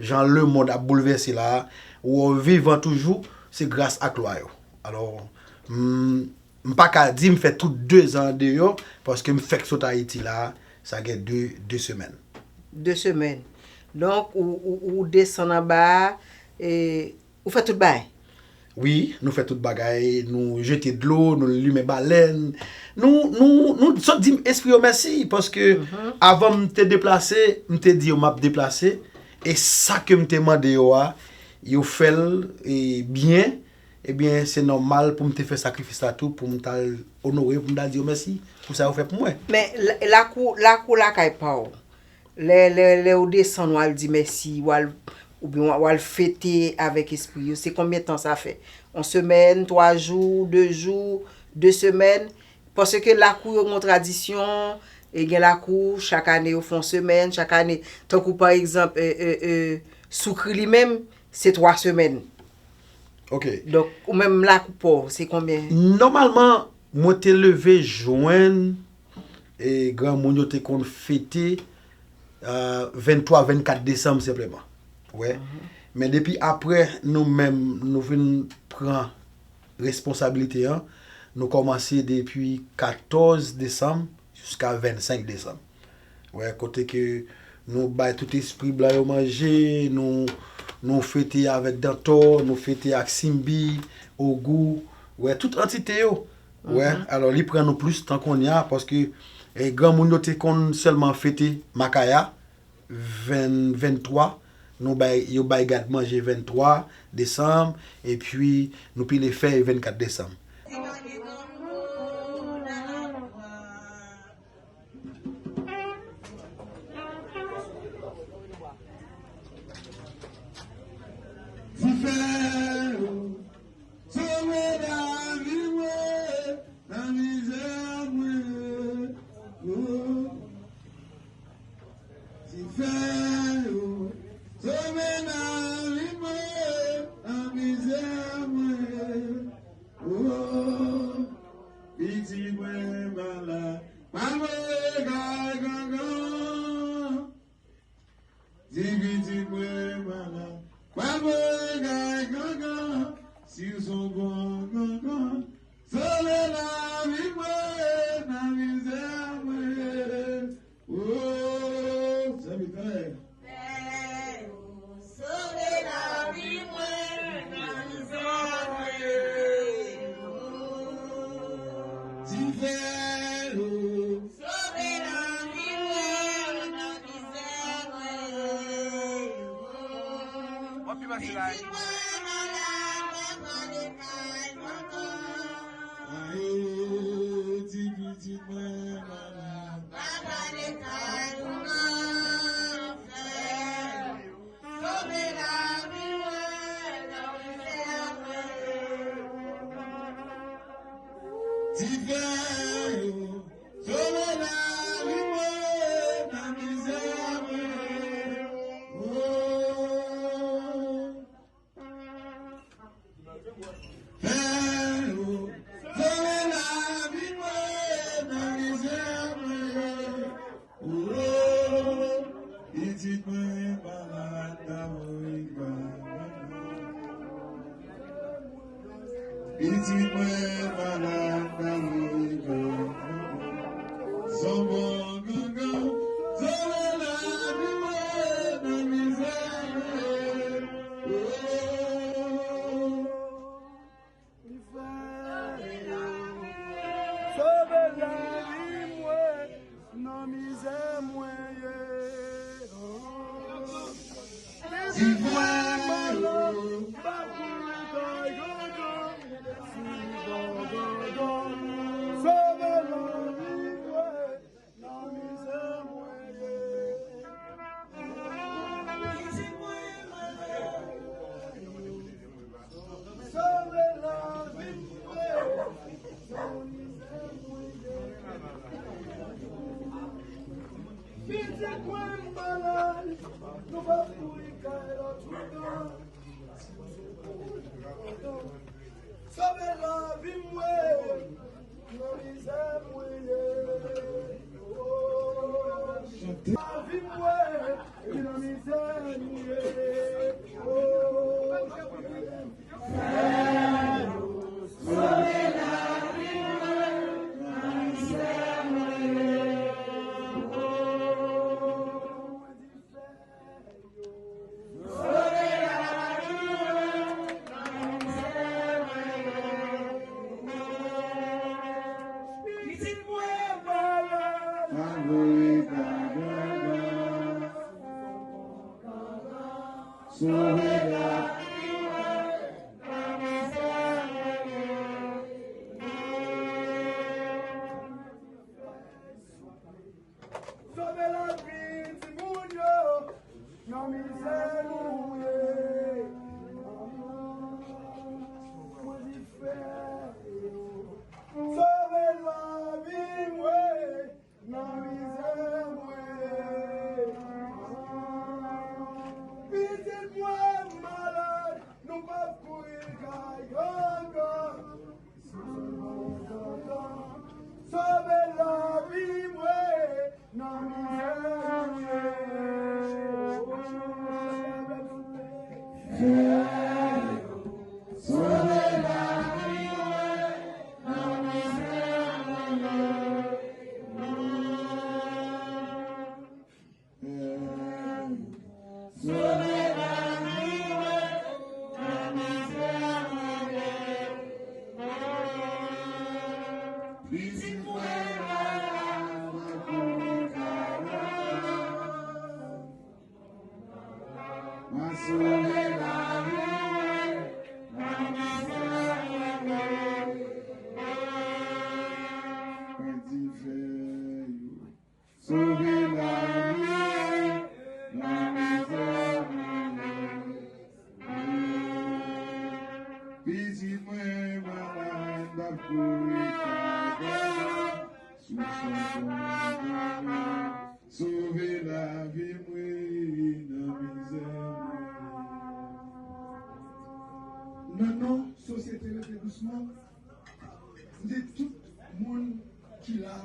jan lemonn ap boulvèse la, ou vivan toujou, se gras ak lwa yo. Alò, m, m pa ka di m fè tout de zan deyò, paske m fèk sot Ayiti la, sa gen de, de semèn. De semèn. Donk, ou, ou, ou desann anba a, e, ou fè tout bagay? Wi, nou fè tout bagay, nou jete dlo, nou limen balèn. Nou, nou, nou sot di espri yo mèsi, paske avan m te deplase, m te di yo m ap deplase, e sa ke m te mande yo a, yo fè l, e, byen, ebyen, se nòmal pou m te fè sakrifis la tou, pou m t al onore yo, pou m t al di yo mèsi pou sa yo fè pou mwen. Men, la, lakou, lakou lakay pa w, lè, lè, lè w desann, w al di mèsi, w al, oubyen w al fete avèk espri yo, se konbyen tan sa fè? Yon semèn, twa jou, de jou, de semèn? Paske lakou yo gen yon tradisyon, e gen lakou, chak ane yo fè yon semèn, chak ane, tankou pa egzanp, e, e, e, Soukri li menm, se twa semèn. Ok. Donk, ou menm lakou pa w, se konbyen? Nòmalman, mwen te leve jwenn, e granmoun yo te konn fete, e, venntwa, vennkat desanm senpleman. Wè. Men depi apre, nou menm, nou vin pran responsabilite an, nou kòmanse depi katòz desanm jiska vennsenk desanm. Wè, kote ke nou bay tout espri blan yo manje, nou, nou fete avèk Dantò, nou fete ak Simbi, Ogou, wè, tout antite yo. Wè, alò, li pran nou plis tan kounye a, paske, e, granmoun yo te konn sèlman fete Makaya, venn, venntwa, Nou bay, yo bay gad manje venntwa desanm, epi nou pile fèy vennkat desanm. Ti fè yo, sove lavi mwen, nan mizè mwen, oh. Ti fè yo, sove lavi mwen, nan mizè mwen, oh. Pitit mwen malad, pa voye kay gangan. Di pitit mwen malad, pa voye kay gangan. Si w se yon bon gangan, sove lavi mwen, nan mizè mwen ye. Oh, sèvitè. Sove lavi mwen, nan mizè mwen ye. Ti fè yo. Sove lavi mwen, nan mizè mwen ye. Pitit mwen malad, pa pale kay gangan. Ayo, ti pitit mwen malad. Pa pale kay gangan, frè. Sove lavi mwen, nan mizè mwen. Ti fè yo, sove lavi mwen, nan mizè mwen. Oh. Fè yo, sove lavi mwen, nan mizè mwen. Oh, pitit mwen malad, pa voye kay. Pitit mwen malad, pa voye kay. Se yon bon gangan, sove lavi mwen, nan mizè mwen. Oh. Sove lavi mwen, nan mizè mwen ye. Pitit mwen malad, pa kouri kay gangan. Sove lavi mwen. Sove lavi mwen. Pitit mwen malad, nou p ap kouri kay lòt bò. Sove lavi mwen, nan mizè mwen ye. Oh, lavi mwen, nan mizè mwen ye. Oh, sove lavi mwen, nan mizè mwen ye. Oh, Sove lavi timoun yo, nan mizè nou ye. Mwen di frè yo, sove lavi mwen, nan mizè mwen ye. Pitit mwen malad, nou p ap kouri kay gangan. Sove lavi mwen, nan mizè mwen ye. Sove lavi mwen, nan mizè mwen ye. Sove lavi mwen, nan mizè mwen ye. Pitit mwen malad, pa kouri kay gangan. Malad m ap kouri pa gade, sou chan pou m sove lavi m, wi, nan mizè mwen. Nan non sosyete Rete Dousman, m di tout moun ki la,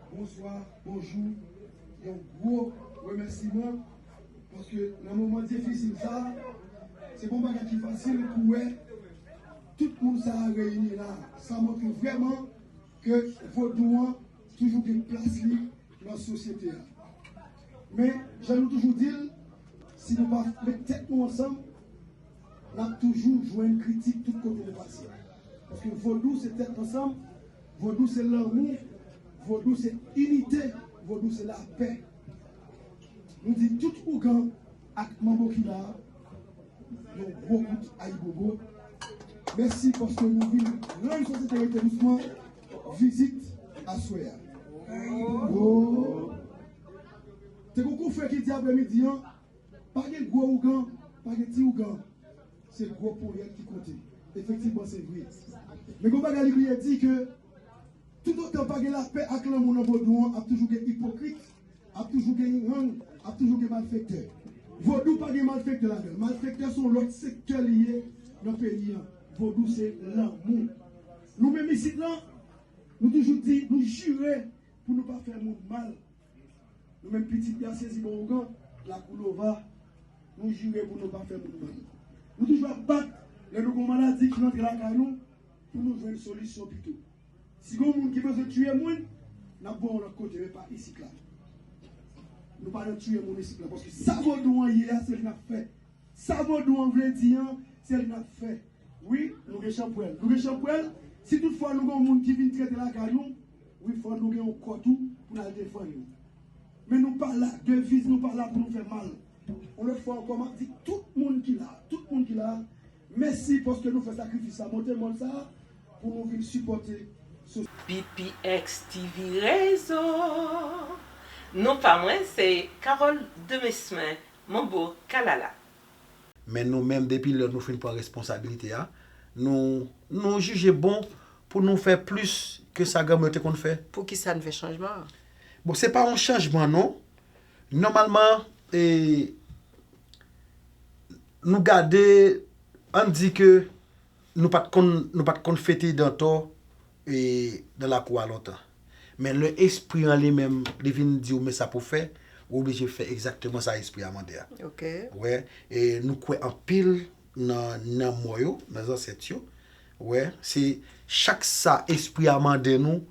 bonswa, bonjou, yon gwo remèsiman, paske nan moman difisil sa, se pa yon bagay ki fasil pou wè tout moun sa a reyini la. Sa montre vrèman ke vodou an toujou gen plas li nan sosyete a. Men, jan nou toujou di l, si nou pa met tèt nou ansanm, n ap toujou jwenn kritik tout kote nou pase. Paske vodou se tèt ansanm, vodou se lanmou, vodou se inite, vodou se lapè. Nou di tout ougan ak manbo ki la a, yon gwo kout ayibobo. Mèsi paske nou vin rann sosyete Rete Dousman vizit aswè a. Oh. Te gon konfrè ki di aprèmidi an, pa gen gwo ougan, pa gen ti ougan. Se gwo ponyèt ki konte. Efektivman, se vre. Men gon bagay li bliye di ke toutotan pa gen lapè ak lanmou nan vodou an, ap toujou gen ipokrit, ap toujou gen gang, ap toujou gen malfektè. Vodou pa gen malfektè ladan l. Malfektè se yon lòt sektè li ye nan peyi an. Vodou se lanmou. Nou menm isit lan, nou toujou di, nou jire pou nou pa fè moun mal. Nou menm pitit Bya Sezi Bò Ougan, Lakou Lova, nou jire pou nou pa fè moun mal. Nou toujou ap bat lè nou gon maladi ki rantre lakay nou pou nou jwenn solisyon pito. Si gon moun ki bezwen tiye moun, n ap voye l lòt kote, men pa isit la. Nou pa nan tiye moun isit la, paske sa vodou an ye a, se li n ap fè. Sa vodou an vle di an, se li n ap fè. Wi, nou gen chanpwèl. Nou gen chanpwèl, si toutfwa nou gen yon moun ki vin trete lakay nou, wi, fò nou gen yon kò tou pou n al defann yo. Men nou pa la, deviz nou pa la pou nou fè mal. Yon lòt fwa ankò, m ap di tout moun ki la, tout moun ki la, mèsi paske nou fè sakrifis sa, monte mòn sa pou nou vin sipòte. B P X T V Rezo. Non pa mwen, se Carole Demesmin, Manbo Kalala. Men nou menm, depi lè nou fin pran responsabilite a, nou, nou jije bon pou nou fè plis ke sa granmoun yo te konn fè. Poukisa n fè chanjman an? Bon, se pa yon chanjman, non. Nòmalman, e, nou gade, ann di ke nou pa t konn, nou pa t konn fete dantò, e, nan lakou a lontan. Men lè espri an li menm, li vin di w men sa pou w fè, ou oblije fè egzakteman sa espri a mande a. Ok. Wè, e nou kwè anpil nan, nan mò yo, nan zansèt yo. Wè, se chak sa espri a mande nou,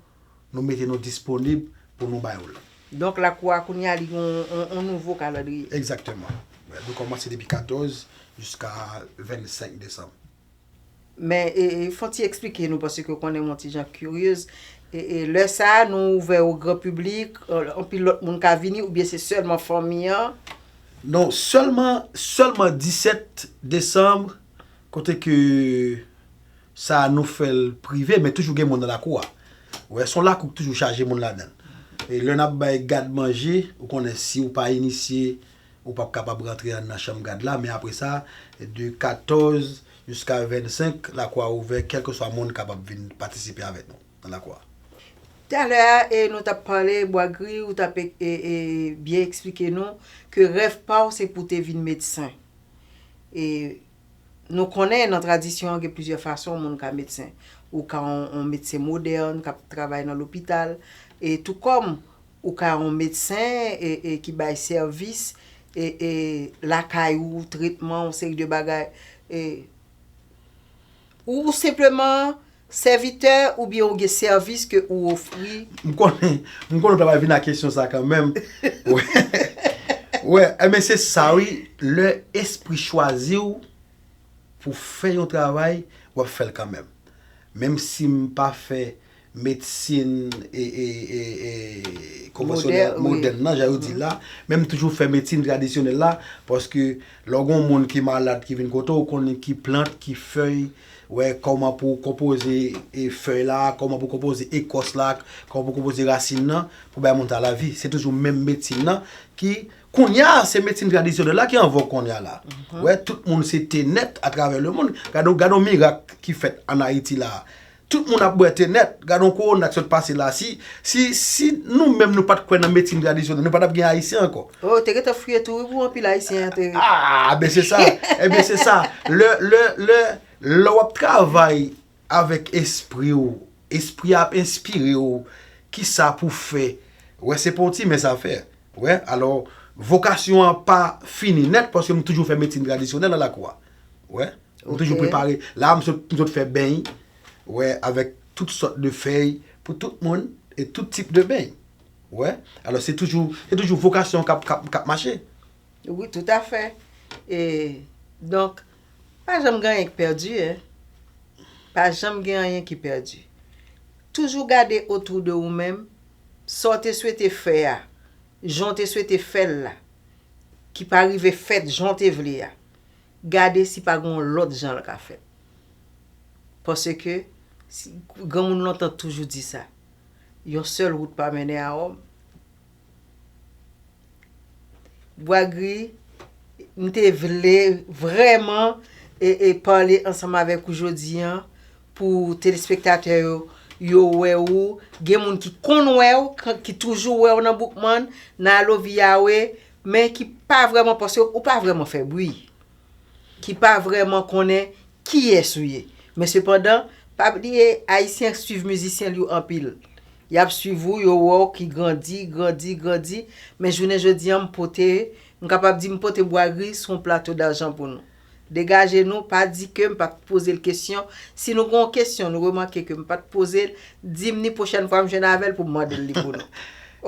nou mete nou disponib pou nou ba yo l. Donk, lakou a kounye a, li gen yon, yon, yon nouvo kalandriye. Egzakteman. Wè, nou kòmanse depi katòz jiska vennsenk desanm. Men, e, e, fò w ti eksplike nou, paske w konnen m yon ti jan kiryez. E, e, lè sa a, nou ouvè o gran piblik, e, anpil lòt moun ka vini, oubyen se sèlman fanmi an? Non, sèlman, sèlman disèt desanm, kote ke sa a nou fè l prive, men toujou gen moun nan lakou a. Wè, se yon lakou ki toujou chaje moun ladan l. E lè n ap bay gad manje, ou konnen si w pa inisye, ou p ap kapab rantre anndan chanm gad la, men apre sa, de katòz jiska vennsenk, lakou a ouvè, kèlkeswa moun kapab vin patisipe avèk nou nan lakou a. Talè a, e, nou t ap pale, Bwagri, ou t ap, e, e, byen eksplike nou ke rèv pa w se pou w te vin medsen. E, nou konnen nan tradisyon an, gen plizyè fason moun ka medsen. Ou ka yon, yon medsen modèn k ap travay nan lopital, e tou kòm ou ka yon medsen, e, e ki bay sèvis, e, e lakay ou, tretman, yon seri de bagay, e, ou senpleman sèvitè oubyen ou gen sèvis ke ou ofri? M konnen, m konnen w ta pral vin ak kesyon sa kanmenm. Wè. Wè, enben se sa wi, lè espri chwazi w pou fè yon travay, w ap fè l kanmenm. Menm si m pa fè medsin e, e, e, e konvansyonèl, modèn nan, jan yo di la, men m toujou fè medsin tradisyonèl la, paske lè w gen yon moun ki malad ki vin kote w, ou konnen ki plant, ki fèy, wè, kòman pou w konpoze e fèy la, kòman pou w konpoze ekòs la, kòman pou w konpoze rasin nan, pou bay moun sa lavi. Se toujou menm medsin nan ki, kounye a, se medsin tradisyonèl la ki an vòg kounye a la. Wè, tout moun se te nèt atravè lemonn. Gade, gade yon mirak ki fèt ann Ayiti la. Tout moun ap bwè te nèt. Gade yon kowona k sot pase la. Si, si, si nou menm nou pa t kwè nan medsin tradisyonèl, nou pa t ap gen Ayisyen ankò. Oh, te gentan fouye tou wi pou anpil Ayisyen antere. Ah, ben se sa. Ebyen se sa. Lè, lè, lè, lè w ap travay avèk espri w, espri a ap enspire w kisa pou fè. Wè, se pa yon ti mens a fè. Wè, alò, vokasyon an pa fini nèt paske m toujou fè medsin tradisyonèl nan lakou a. Wè, m toujou prepare. La, m sot, m sot fè beny, wè, avèk tout sòt de fèy pou tout moun e tout tip de beny. Wè, alò, se toujou, se toujou vokasyon k ap, k ap, k ap mache. Wi, toutafè. E, donk, pa janm gen anyen k pèdi, en. Pa janm gen anyen ki pèdi. Toujou gade otou de ou menm, sa w te swete fè a, jan w te swete fè l la, ki pa rive fèt jan w te vle a. Gade si pa gen yon lòt jan l ka fèt. Paske, si, granmoun lontan toujou di sa, yon sèl wout pa mennen a Wòm. Bwagri, m te vle vrèman e, e pale ansanm avèk ou jodi a pou telespektatè yo, yo wè ou. Gen moun ki konn wè w, k- ki toujou wè w nan Boukman, nan Alovi Yawe, men ki pa vrèman, paske ou pa vrèman fè bri, ki pa vrèman konnen kiyès ou ye. Men sepandan, pa bliye, Ayisyen swiv mizisyen li yo anpil. Y ap swiv ou, yo wè w ki grandi, grandi, grandi. Men jounen jodi a, m pote, m kapab di m pote Bwagri sou yon plato dajan pou nou. Degaje nou, pa di ke m pa t poze l kesyon. Si nou gen yon kesyon, nou remake ke m pa t poze l, di m ni pwochèn fwa m jwenn avè l pou m mande l li pou nou.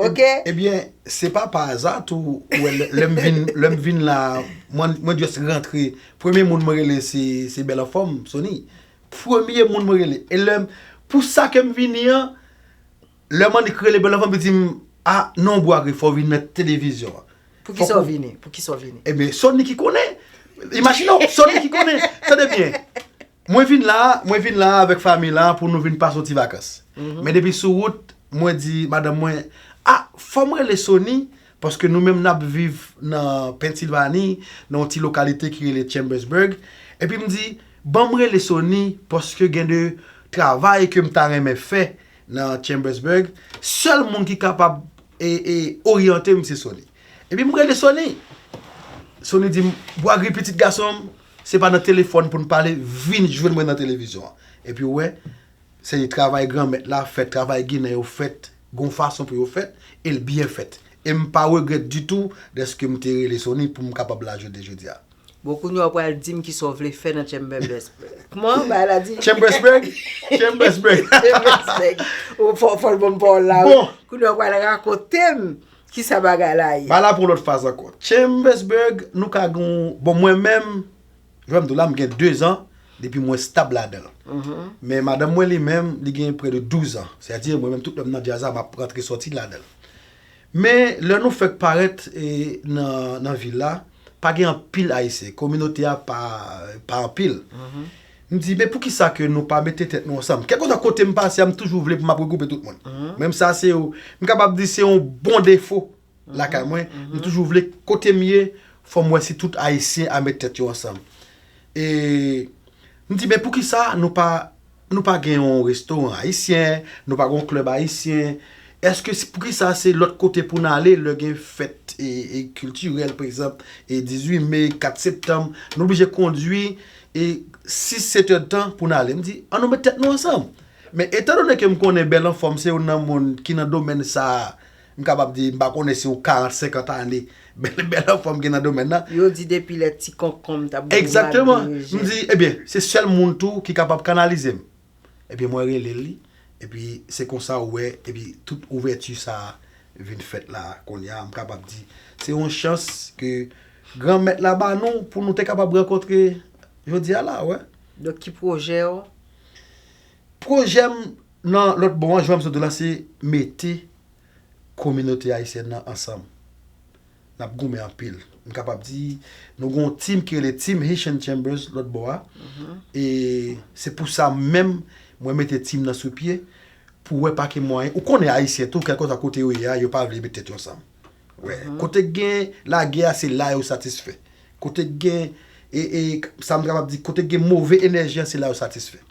Oke? Ebyen, se pa pa aza tou, ou wè, lè, lè m vin, lè m vin la, mwen, mwen just rantre. Premye moun mwen rele se, se Bèl Anfòm, Sony. Premye moun mwen rele. E lè m, pou sa ke m vini an, lè m annik rele Bèl Anfòm, li di m, a, non, Bwagri, fò w vin nan televizyon an. Poukisa w vini? Poukisa w vini? Ebyen, Sony ki konnen. Imajine w, Sony ki konnen. Tande byen. Mwen vin la, mwen vin la avèk fanmi la pou nou vin pase yon ti vakans. Men depi sou wout, mwen di madanm mwen, a, fò m rele Sony, paske nou menm n ap viv nan Pennsilvani, nan yon ti lokalite ki rele Chambersburg. Epi m di, ban m rele Sony, paske gen de travay ke m ta renmen fè nan Chambersburg. Sèl moun ki kapab e, e, oryante m, se Sony. Epi m rele Sony. Sony di m, Bwagri, pitit gason m, se pa nan telefòn pou n pale, vin jwenn mwen nan televizyon an. Epi w wè, se travay Granmèt la fèt, travay Ginen yo fèt, gon fason pou yo fèt, e l byen fèt. E m pa regrèt ditou dèske m te rele Sony pou m kapab la jodi, jodi a. Bon, kounye a w pral di m kisa w vle fè nan Chambersburg. Kòman bagay la di? Chambersburg? Chambersburg. Chambersburg. Ou fò, fò l ban m pawòl la, wi. Bon. Kounye a w pral rakonte m kisa bagay la ye. Bagay la pran lòt faz ankò. Chambersburg, nou ka gen yon, bon, mwen menm, jan m di w la, m gen dezan depi mwen stab ladan l. Men madanm mwen li menm, li gen prè de douz an. Sètadi, mwen menm, tout lè m nan djaz la, m ap rantre sòti ladan l. Men lè nou fèk parèt e, nan, nan vil la, pa gen anpil Ayisyen. Kominote a pa, pa anpil. M di, men poukisa ke nou pa mete tèt nou ansanm? Kèlkeswa kote m pase a, m toujou vle pou m ap regwoupe tout moun. Menm sa, se, m kapab di se yon bon defo lakay mwen. M toujou vle, kote m ye, fò m wè si tout Ayisyen a met tèt yo ansanm. E M di, men poukisa nou pa, nou pa gen yon restoran ayisyen, nou pa gen yon klèb ayisyen? Èske se, poukisa se lòt kote pou n ale lè gen fèt e, e kiltirèl, pa egzanp, e dizuit me, kat septanm, nou oblije kondui e sis, sèt èdtan pou n ale? M di, ann nou met tèt nou ansanm. Men etandone ke m konnen Bèl Anfòm se youn nan moun ki nan domèn sa a, m kapab di, m pa konnen si yon karant, senkant ane, Bèl, Bèl Anfòm gen nan domèn nan. Yo di depi lè ti konkonm t ap boule mal dirije. Egzakteman. M di, ebyen, se sèl moun tou ki kapab kanalize m. Ebyen, mwen rele li, epi se konsa ou wè, epi tout ouvèti sa a vin fèt la, kounye a, m kapab di, se yon chans ke Granmèt la ba nou pou nou te kapab rankontre jodi a la, wè. Donk, ki pwojè w? Pwojè m, Nan lòt bò an, jan m sot di w la, se mete kominote ayisyèn nan ansanm. N ap goumen anpil. M kapab di, nou gen yon team ki rele Team Haitian Chambers lòt bò a. E se pou sa menm, mwen mete team nan sou pye, pou wè pa ki mwayen. Ou konnen Ayisyen tou, kèlkeswa kote yo ye a, yo pa vle met tèt yo ansanm. Wè. Kote k gen lagè a, se la yo satisfè. Kote k gen, e, e, sa m kapab di, kote k gen move enèji an, se la yo satisfè.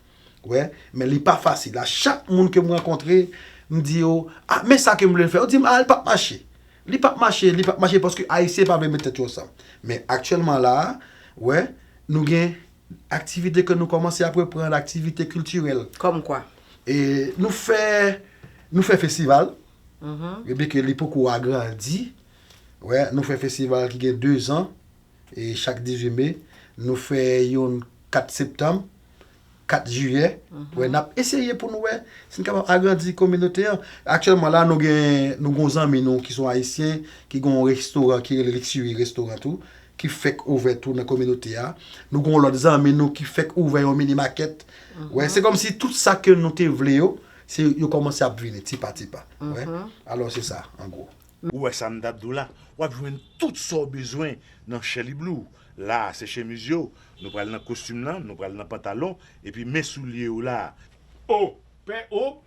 Wè, men li pa fasil. A chak moun ke m rankontre, m di yo, "Ah, men sa ke m vle fè." Yo di m, "Ah, li p ap mache. Li p ap mache, li p ap mache," paske Ayisyen pa vle met tèt yo ansanm. Men aktyèlman la a, wè, nou gen aktivite ke nou kòmanse ap reprann, aktivite kiltirèl. Kòm kwa? E nou fè, nou fè festival. Ebyen ke li poko agrandi. Wè, nou fè festival ki gen de zan. E chak dizuit me, nou fè youn kat septanm, kat jiyè. Wè, n ap eseye pou nou wè si n kapab agrandi kominote an. Aktyèlman la, nou gen, nou gen yon zanmi nou ki se yon Ayisyen, ki gen yon restoran ki rele Luxury Restaurant tou, ki fèk ouvè tou nan kominote a. Nou gen yon lòt zanmi nou ki fèk ouvè yon mini makèt. Wè, se kòmsi tout sa ke nou te vle yo, se yo kòmanse ap vini, ti pa ti pa. Wè. Alò, se sa, an gwo. Ou wè sa m t ap di w la, w ap jwenn tout sa w bezwen nan Shelly Blue. La a, se chemiz yo, nou pral nan kostim nan, nou pral nan pantalon, epi men soulye yo la a. O, pè, o,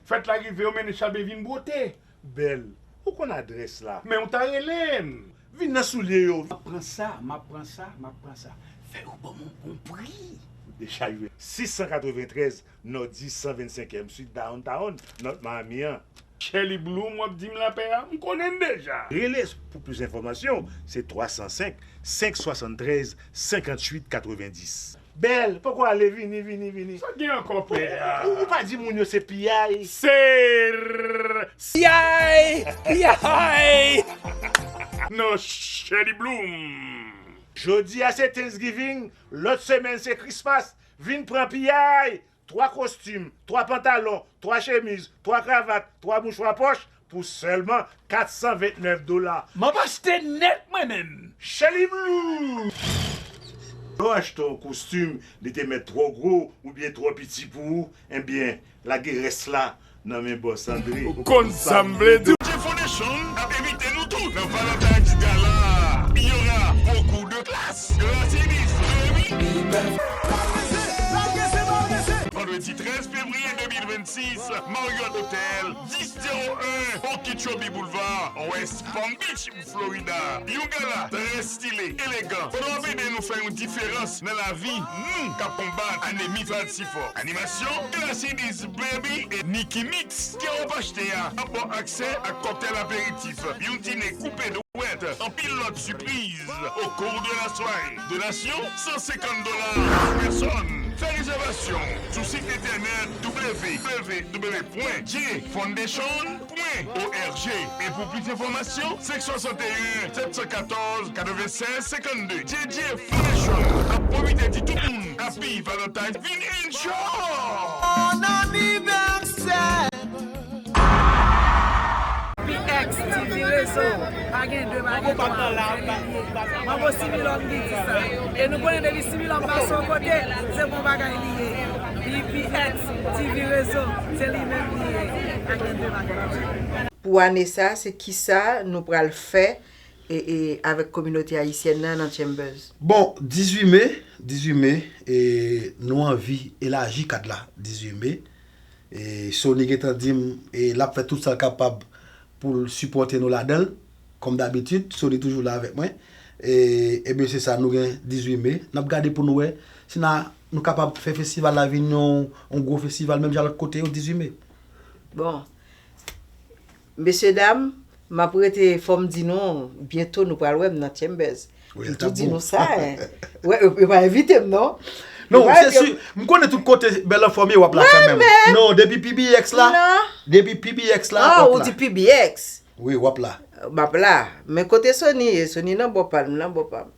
fèt la rive, yo mennen chabe vin bwote. Bèl, ou konn adrès la. Men ou ta rele m. Vin nan soulye yo. M ap pran sa, m ap pran sa, m ap pran sa. Fè yo ban m yon bon pri. Deja jwenn sis san katreventrèz Northeast san vennsenkyèm Street Downtown, North Miami an. Shelly Bloom, w ap di m lapè a? M konnen l deja. Rele pou plis enfòmasyon, se twa san senk, senk swasann trèz, senkanntuit katrevenndis. Bèl, poko ale, vini, vini, vini. Sa gen ankò, pè a? Ou, ou pa di moun yo se piyay? Se r-, piyay, piyay. Non, Shelly Bloom. Jodi a se Thanksgiving, lòt semèn se Christmas. Vin pran piyay! Twa kostim, twa pantalon, twa chemiz, twa kravat, twa mouchwa pòch pou sèlman kat san ventnèf dola. M ap achte nèt mwen menm. Shelly Blue! Lè w achte yon kostim, li te mèt twò gwo oubyen twò piti pou ou, ebyen, lage rès la nan men bòs Andre. Ou konn sa m vle di w. J Foundation ap envite nou tou nan Valentine's Gala. Il y aura beaucoup de classe, de la série, de la série. Vandredi trèz fevriye de mil vennsis, Marriott Hotel, dis zewo en Okeechobee Boulevard, West Palm Beach, Florida. Yon gala trè stile, elegan. Kote w ap ede nou fè yon diferans nan lavi nou k ap konbat anemi falsifò. Animasyon, Gracidis Baby e Nicky Mix. Kè w pa achte a ap ba w aksè ak kòktèl aperitif, yon dine koupe dwèt, anpil lòt sipriz au cours de la soirée. Donasyon, san senkant dola pa pèsòn. Fè rezèvasyon sou sit entènèt w w w pwen j foundation pwen org. E pou plis enfòmasyon, senk swasanteyen, sèt san katòz, katrevennsèz senkannde. J J Foundation ap pwofite di tout moun Happy Valentine's. Vin enjoy! Bon anivèsè! P X T V Rezo, pa gen de, pa gen twa, se li ye. Manbo Similòm ki di sa. E nou konnen depi Similòm pase yon kote, se bon bagay li ye. P X T V Rezo, se li menm li ye. Pa gen de, pa gen twa. Pou ane sa, se kisa nou pral fè e, e, avèk kominote ayisyèn nan nan Chambers? Bon, dizuit me, dizuit me, e, nou anvi elaji kad la, dizuit me. E, Sony gentan di m, e, l ap fè tout sa l kapab pou l sipòte nou ladan l, kòm dabitid, Sony toujou la avèk mwen. E, ebyen, se sa, nou gen dizuit me. N ap gade pou nou wè si n a, nou kapab fè festival la vin yon, yon gwo festival, menm jan lòt kote yo, dizuit me. Bon, mesye dam, m ap rete, fò m di nou, byento nou pral wè m nan Chambers. M tou di nou sa, en. Wè, yo, yo pa envite m, non. Non, se si, m konnen tout kote bèl anfòm ye, w ap la kanmenm. Non, depi P B X la, depi P B X la, w ap la. Ou di P B X? Wi, w ap la. M ap la. Men kote Sony ye? Sony nan bò pa l, m nan bò pa m.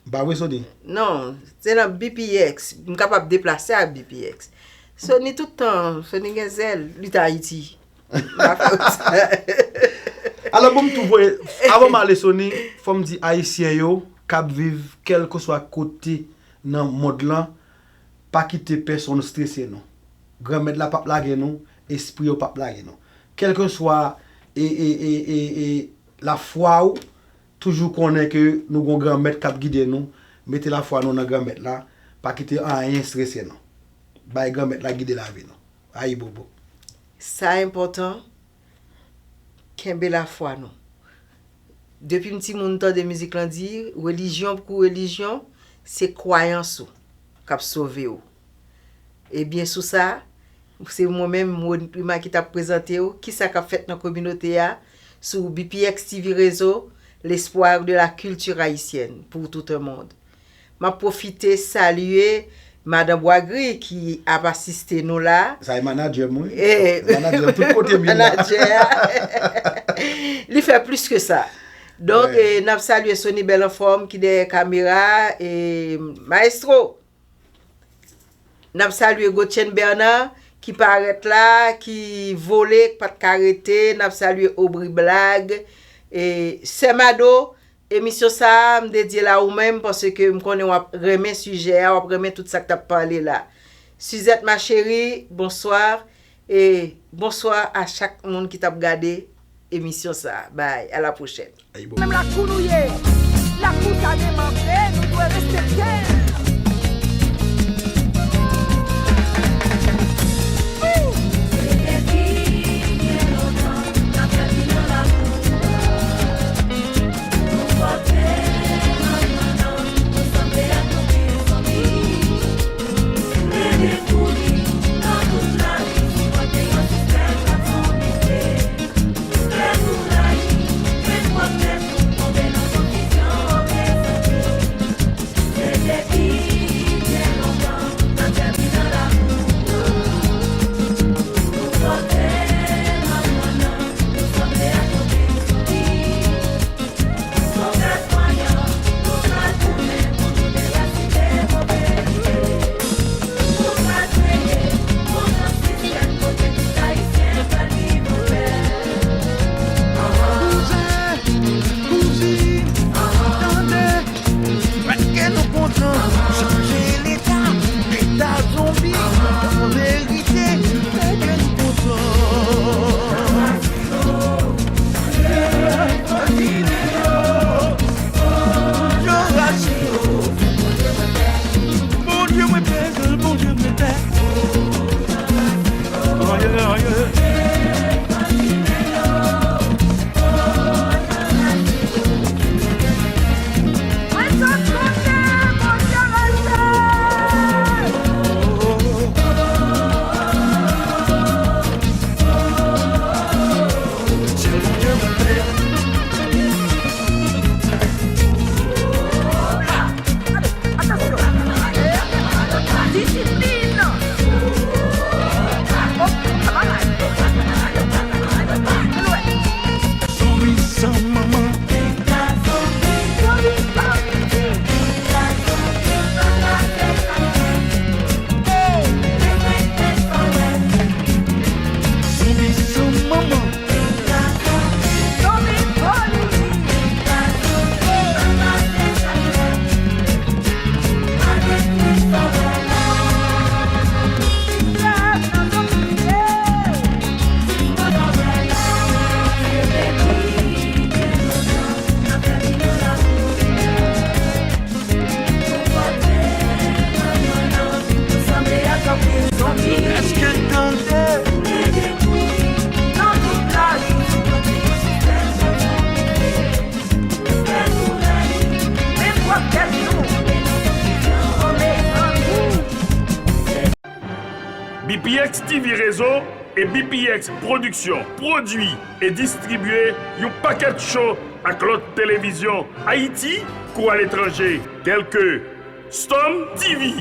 M pa vre, Sony? Non, se nan B P X. M kapab deplase ak B P X. Sony tout tan, Sony gen zèl, li t Ayiti. M pa fè w sa. Alò, bon, m tou voye, avan m ale, Sony, fò m di Ayisyen yo k ap viv kèlkeswa kote nan mond lan, pa kite pèsonn strese nou. Granmèt la p ap lage nou, espri yo p ap lage nou. Kèlkeswa e, e, e, e, e lafwa ou, toujou konnen ke nou gon Granmèt k ap gide nou. Mete lafwa nou nan Granmèt la, pa kite anyen strese nou. Bay Granmèt la gide lavi nou. Ayibobo. Sa enpòtan, kenbe lafwa nou. Depi m timoun m tande mizik lan di, relijyon pou relijyon, se kwayans ou k ap sove w. Ebyen sou sa, se mwen menm Rima ki t ap prezante w kisa k ap fèt nan kominote a sou B P X T V Réseau, l'espoir de la culture haïtienne pour tout un monde. M ap pwofite salye Madan Bwagri ki ap asiste nou la. Sa e manadjè m wi. Manadjè m tout kote m ye la. Manadjè a. Li fè plis ke sa. Donk, n ap salye Sony Bèl Anfòm ki dèyè kamera. Maestro, n ap salye Gotchen Bernard ki parèt la, ki vole, k pa t ka rete. N ap salye Aubry Blague. Sè Mado, emisyon sa a, m dedye l a ou menm paske m konnen w ap renmen sijè a, w ap renmen tout sa k t ap pale la. Suzette ma chérie, bonsoir. E bonswa a chak moun ki t ap gade emisyon sa a. Bye, à la prochaine. Menm lakou nou ye, lakou sa demanbre, nou dwe respekte l. Kouzin, kouzin, tande. Pèske nou kontan chanje leta, leta zonbi, anverite, pèske nou kontan. Jan rasin yo, Bondye mwen pè, Bondye mwen pè. Aye, aye. B P X T V Réseau e B P X Production pwodui e distribye yon pakèt cho ak lòt televizyon Ayiti kou aletranje, tèlke Storm T V,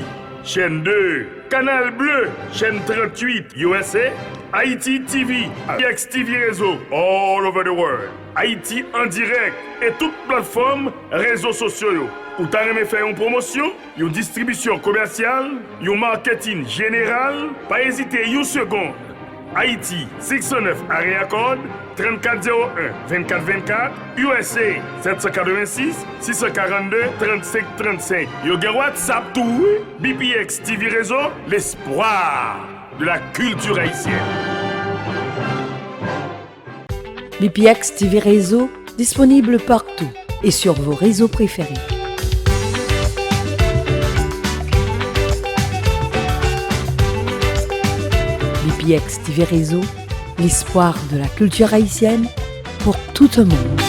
chèn de, Canal Bleu, chèn tranntuit, U S A, Haiti T V, B P X T V Réseau, all over the world, Ayiti an dirèk, e tout platfòm rezo sosyo yo. Ou ta renmen fè yon pwomosyon, yon distribisyon komèsyal, yon maketin jeneral? Pa ezite yon segonn. Ayiti, senk san nèf Area Code, trannkat zewo en, vennkat vennkat, U S A, sèt san katrevensis, sis san karannde, trannsenk trannsenk. Yo gen WhatsApp tou wi. B P X T V Réseau, lespwa de la culture haïtienne. B P X T V Réseau, disponible partout et sur vos réseaux préférés. B P X T V Réseau, l'espoir de la culture haïtienne pour tout un monde.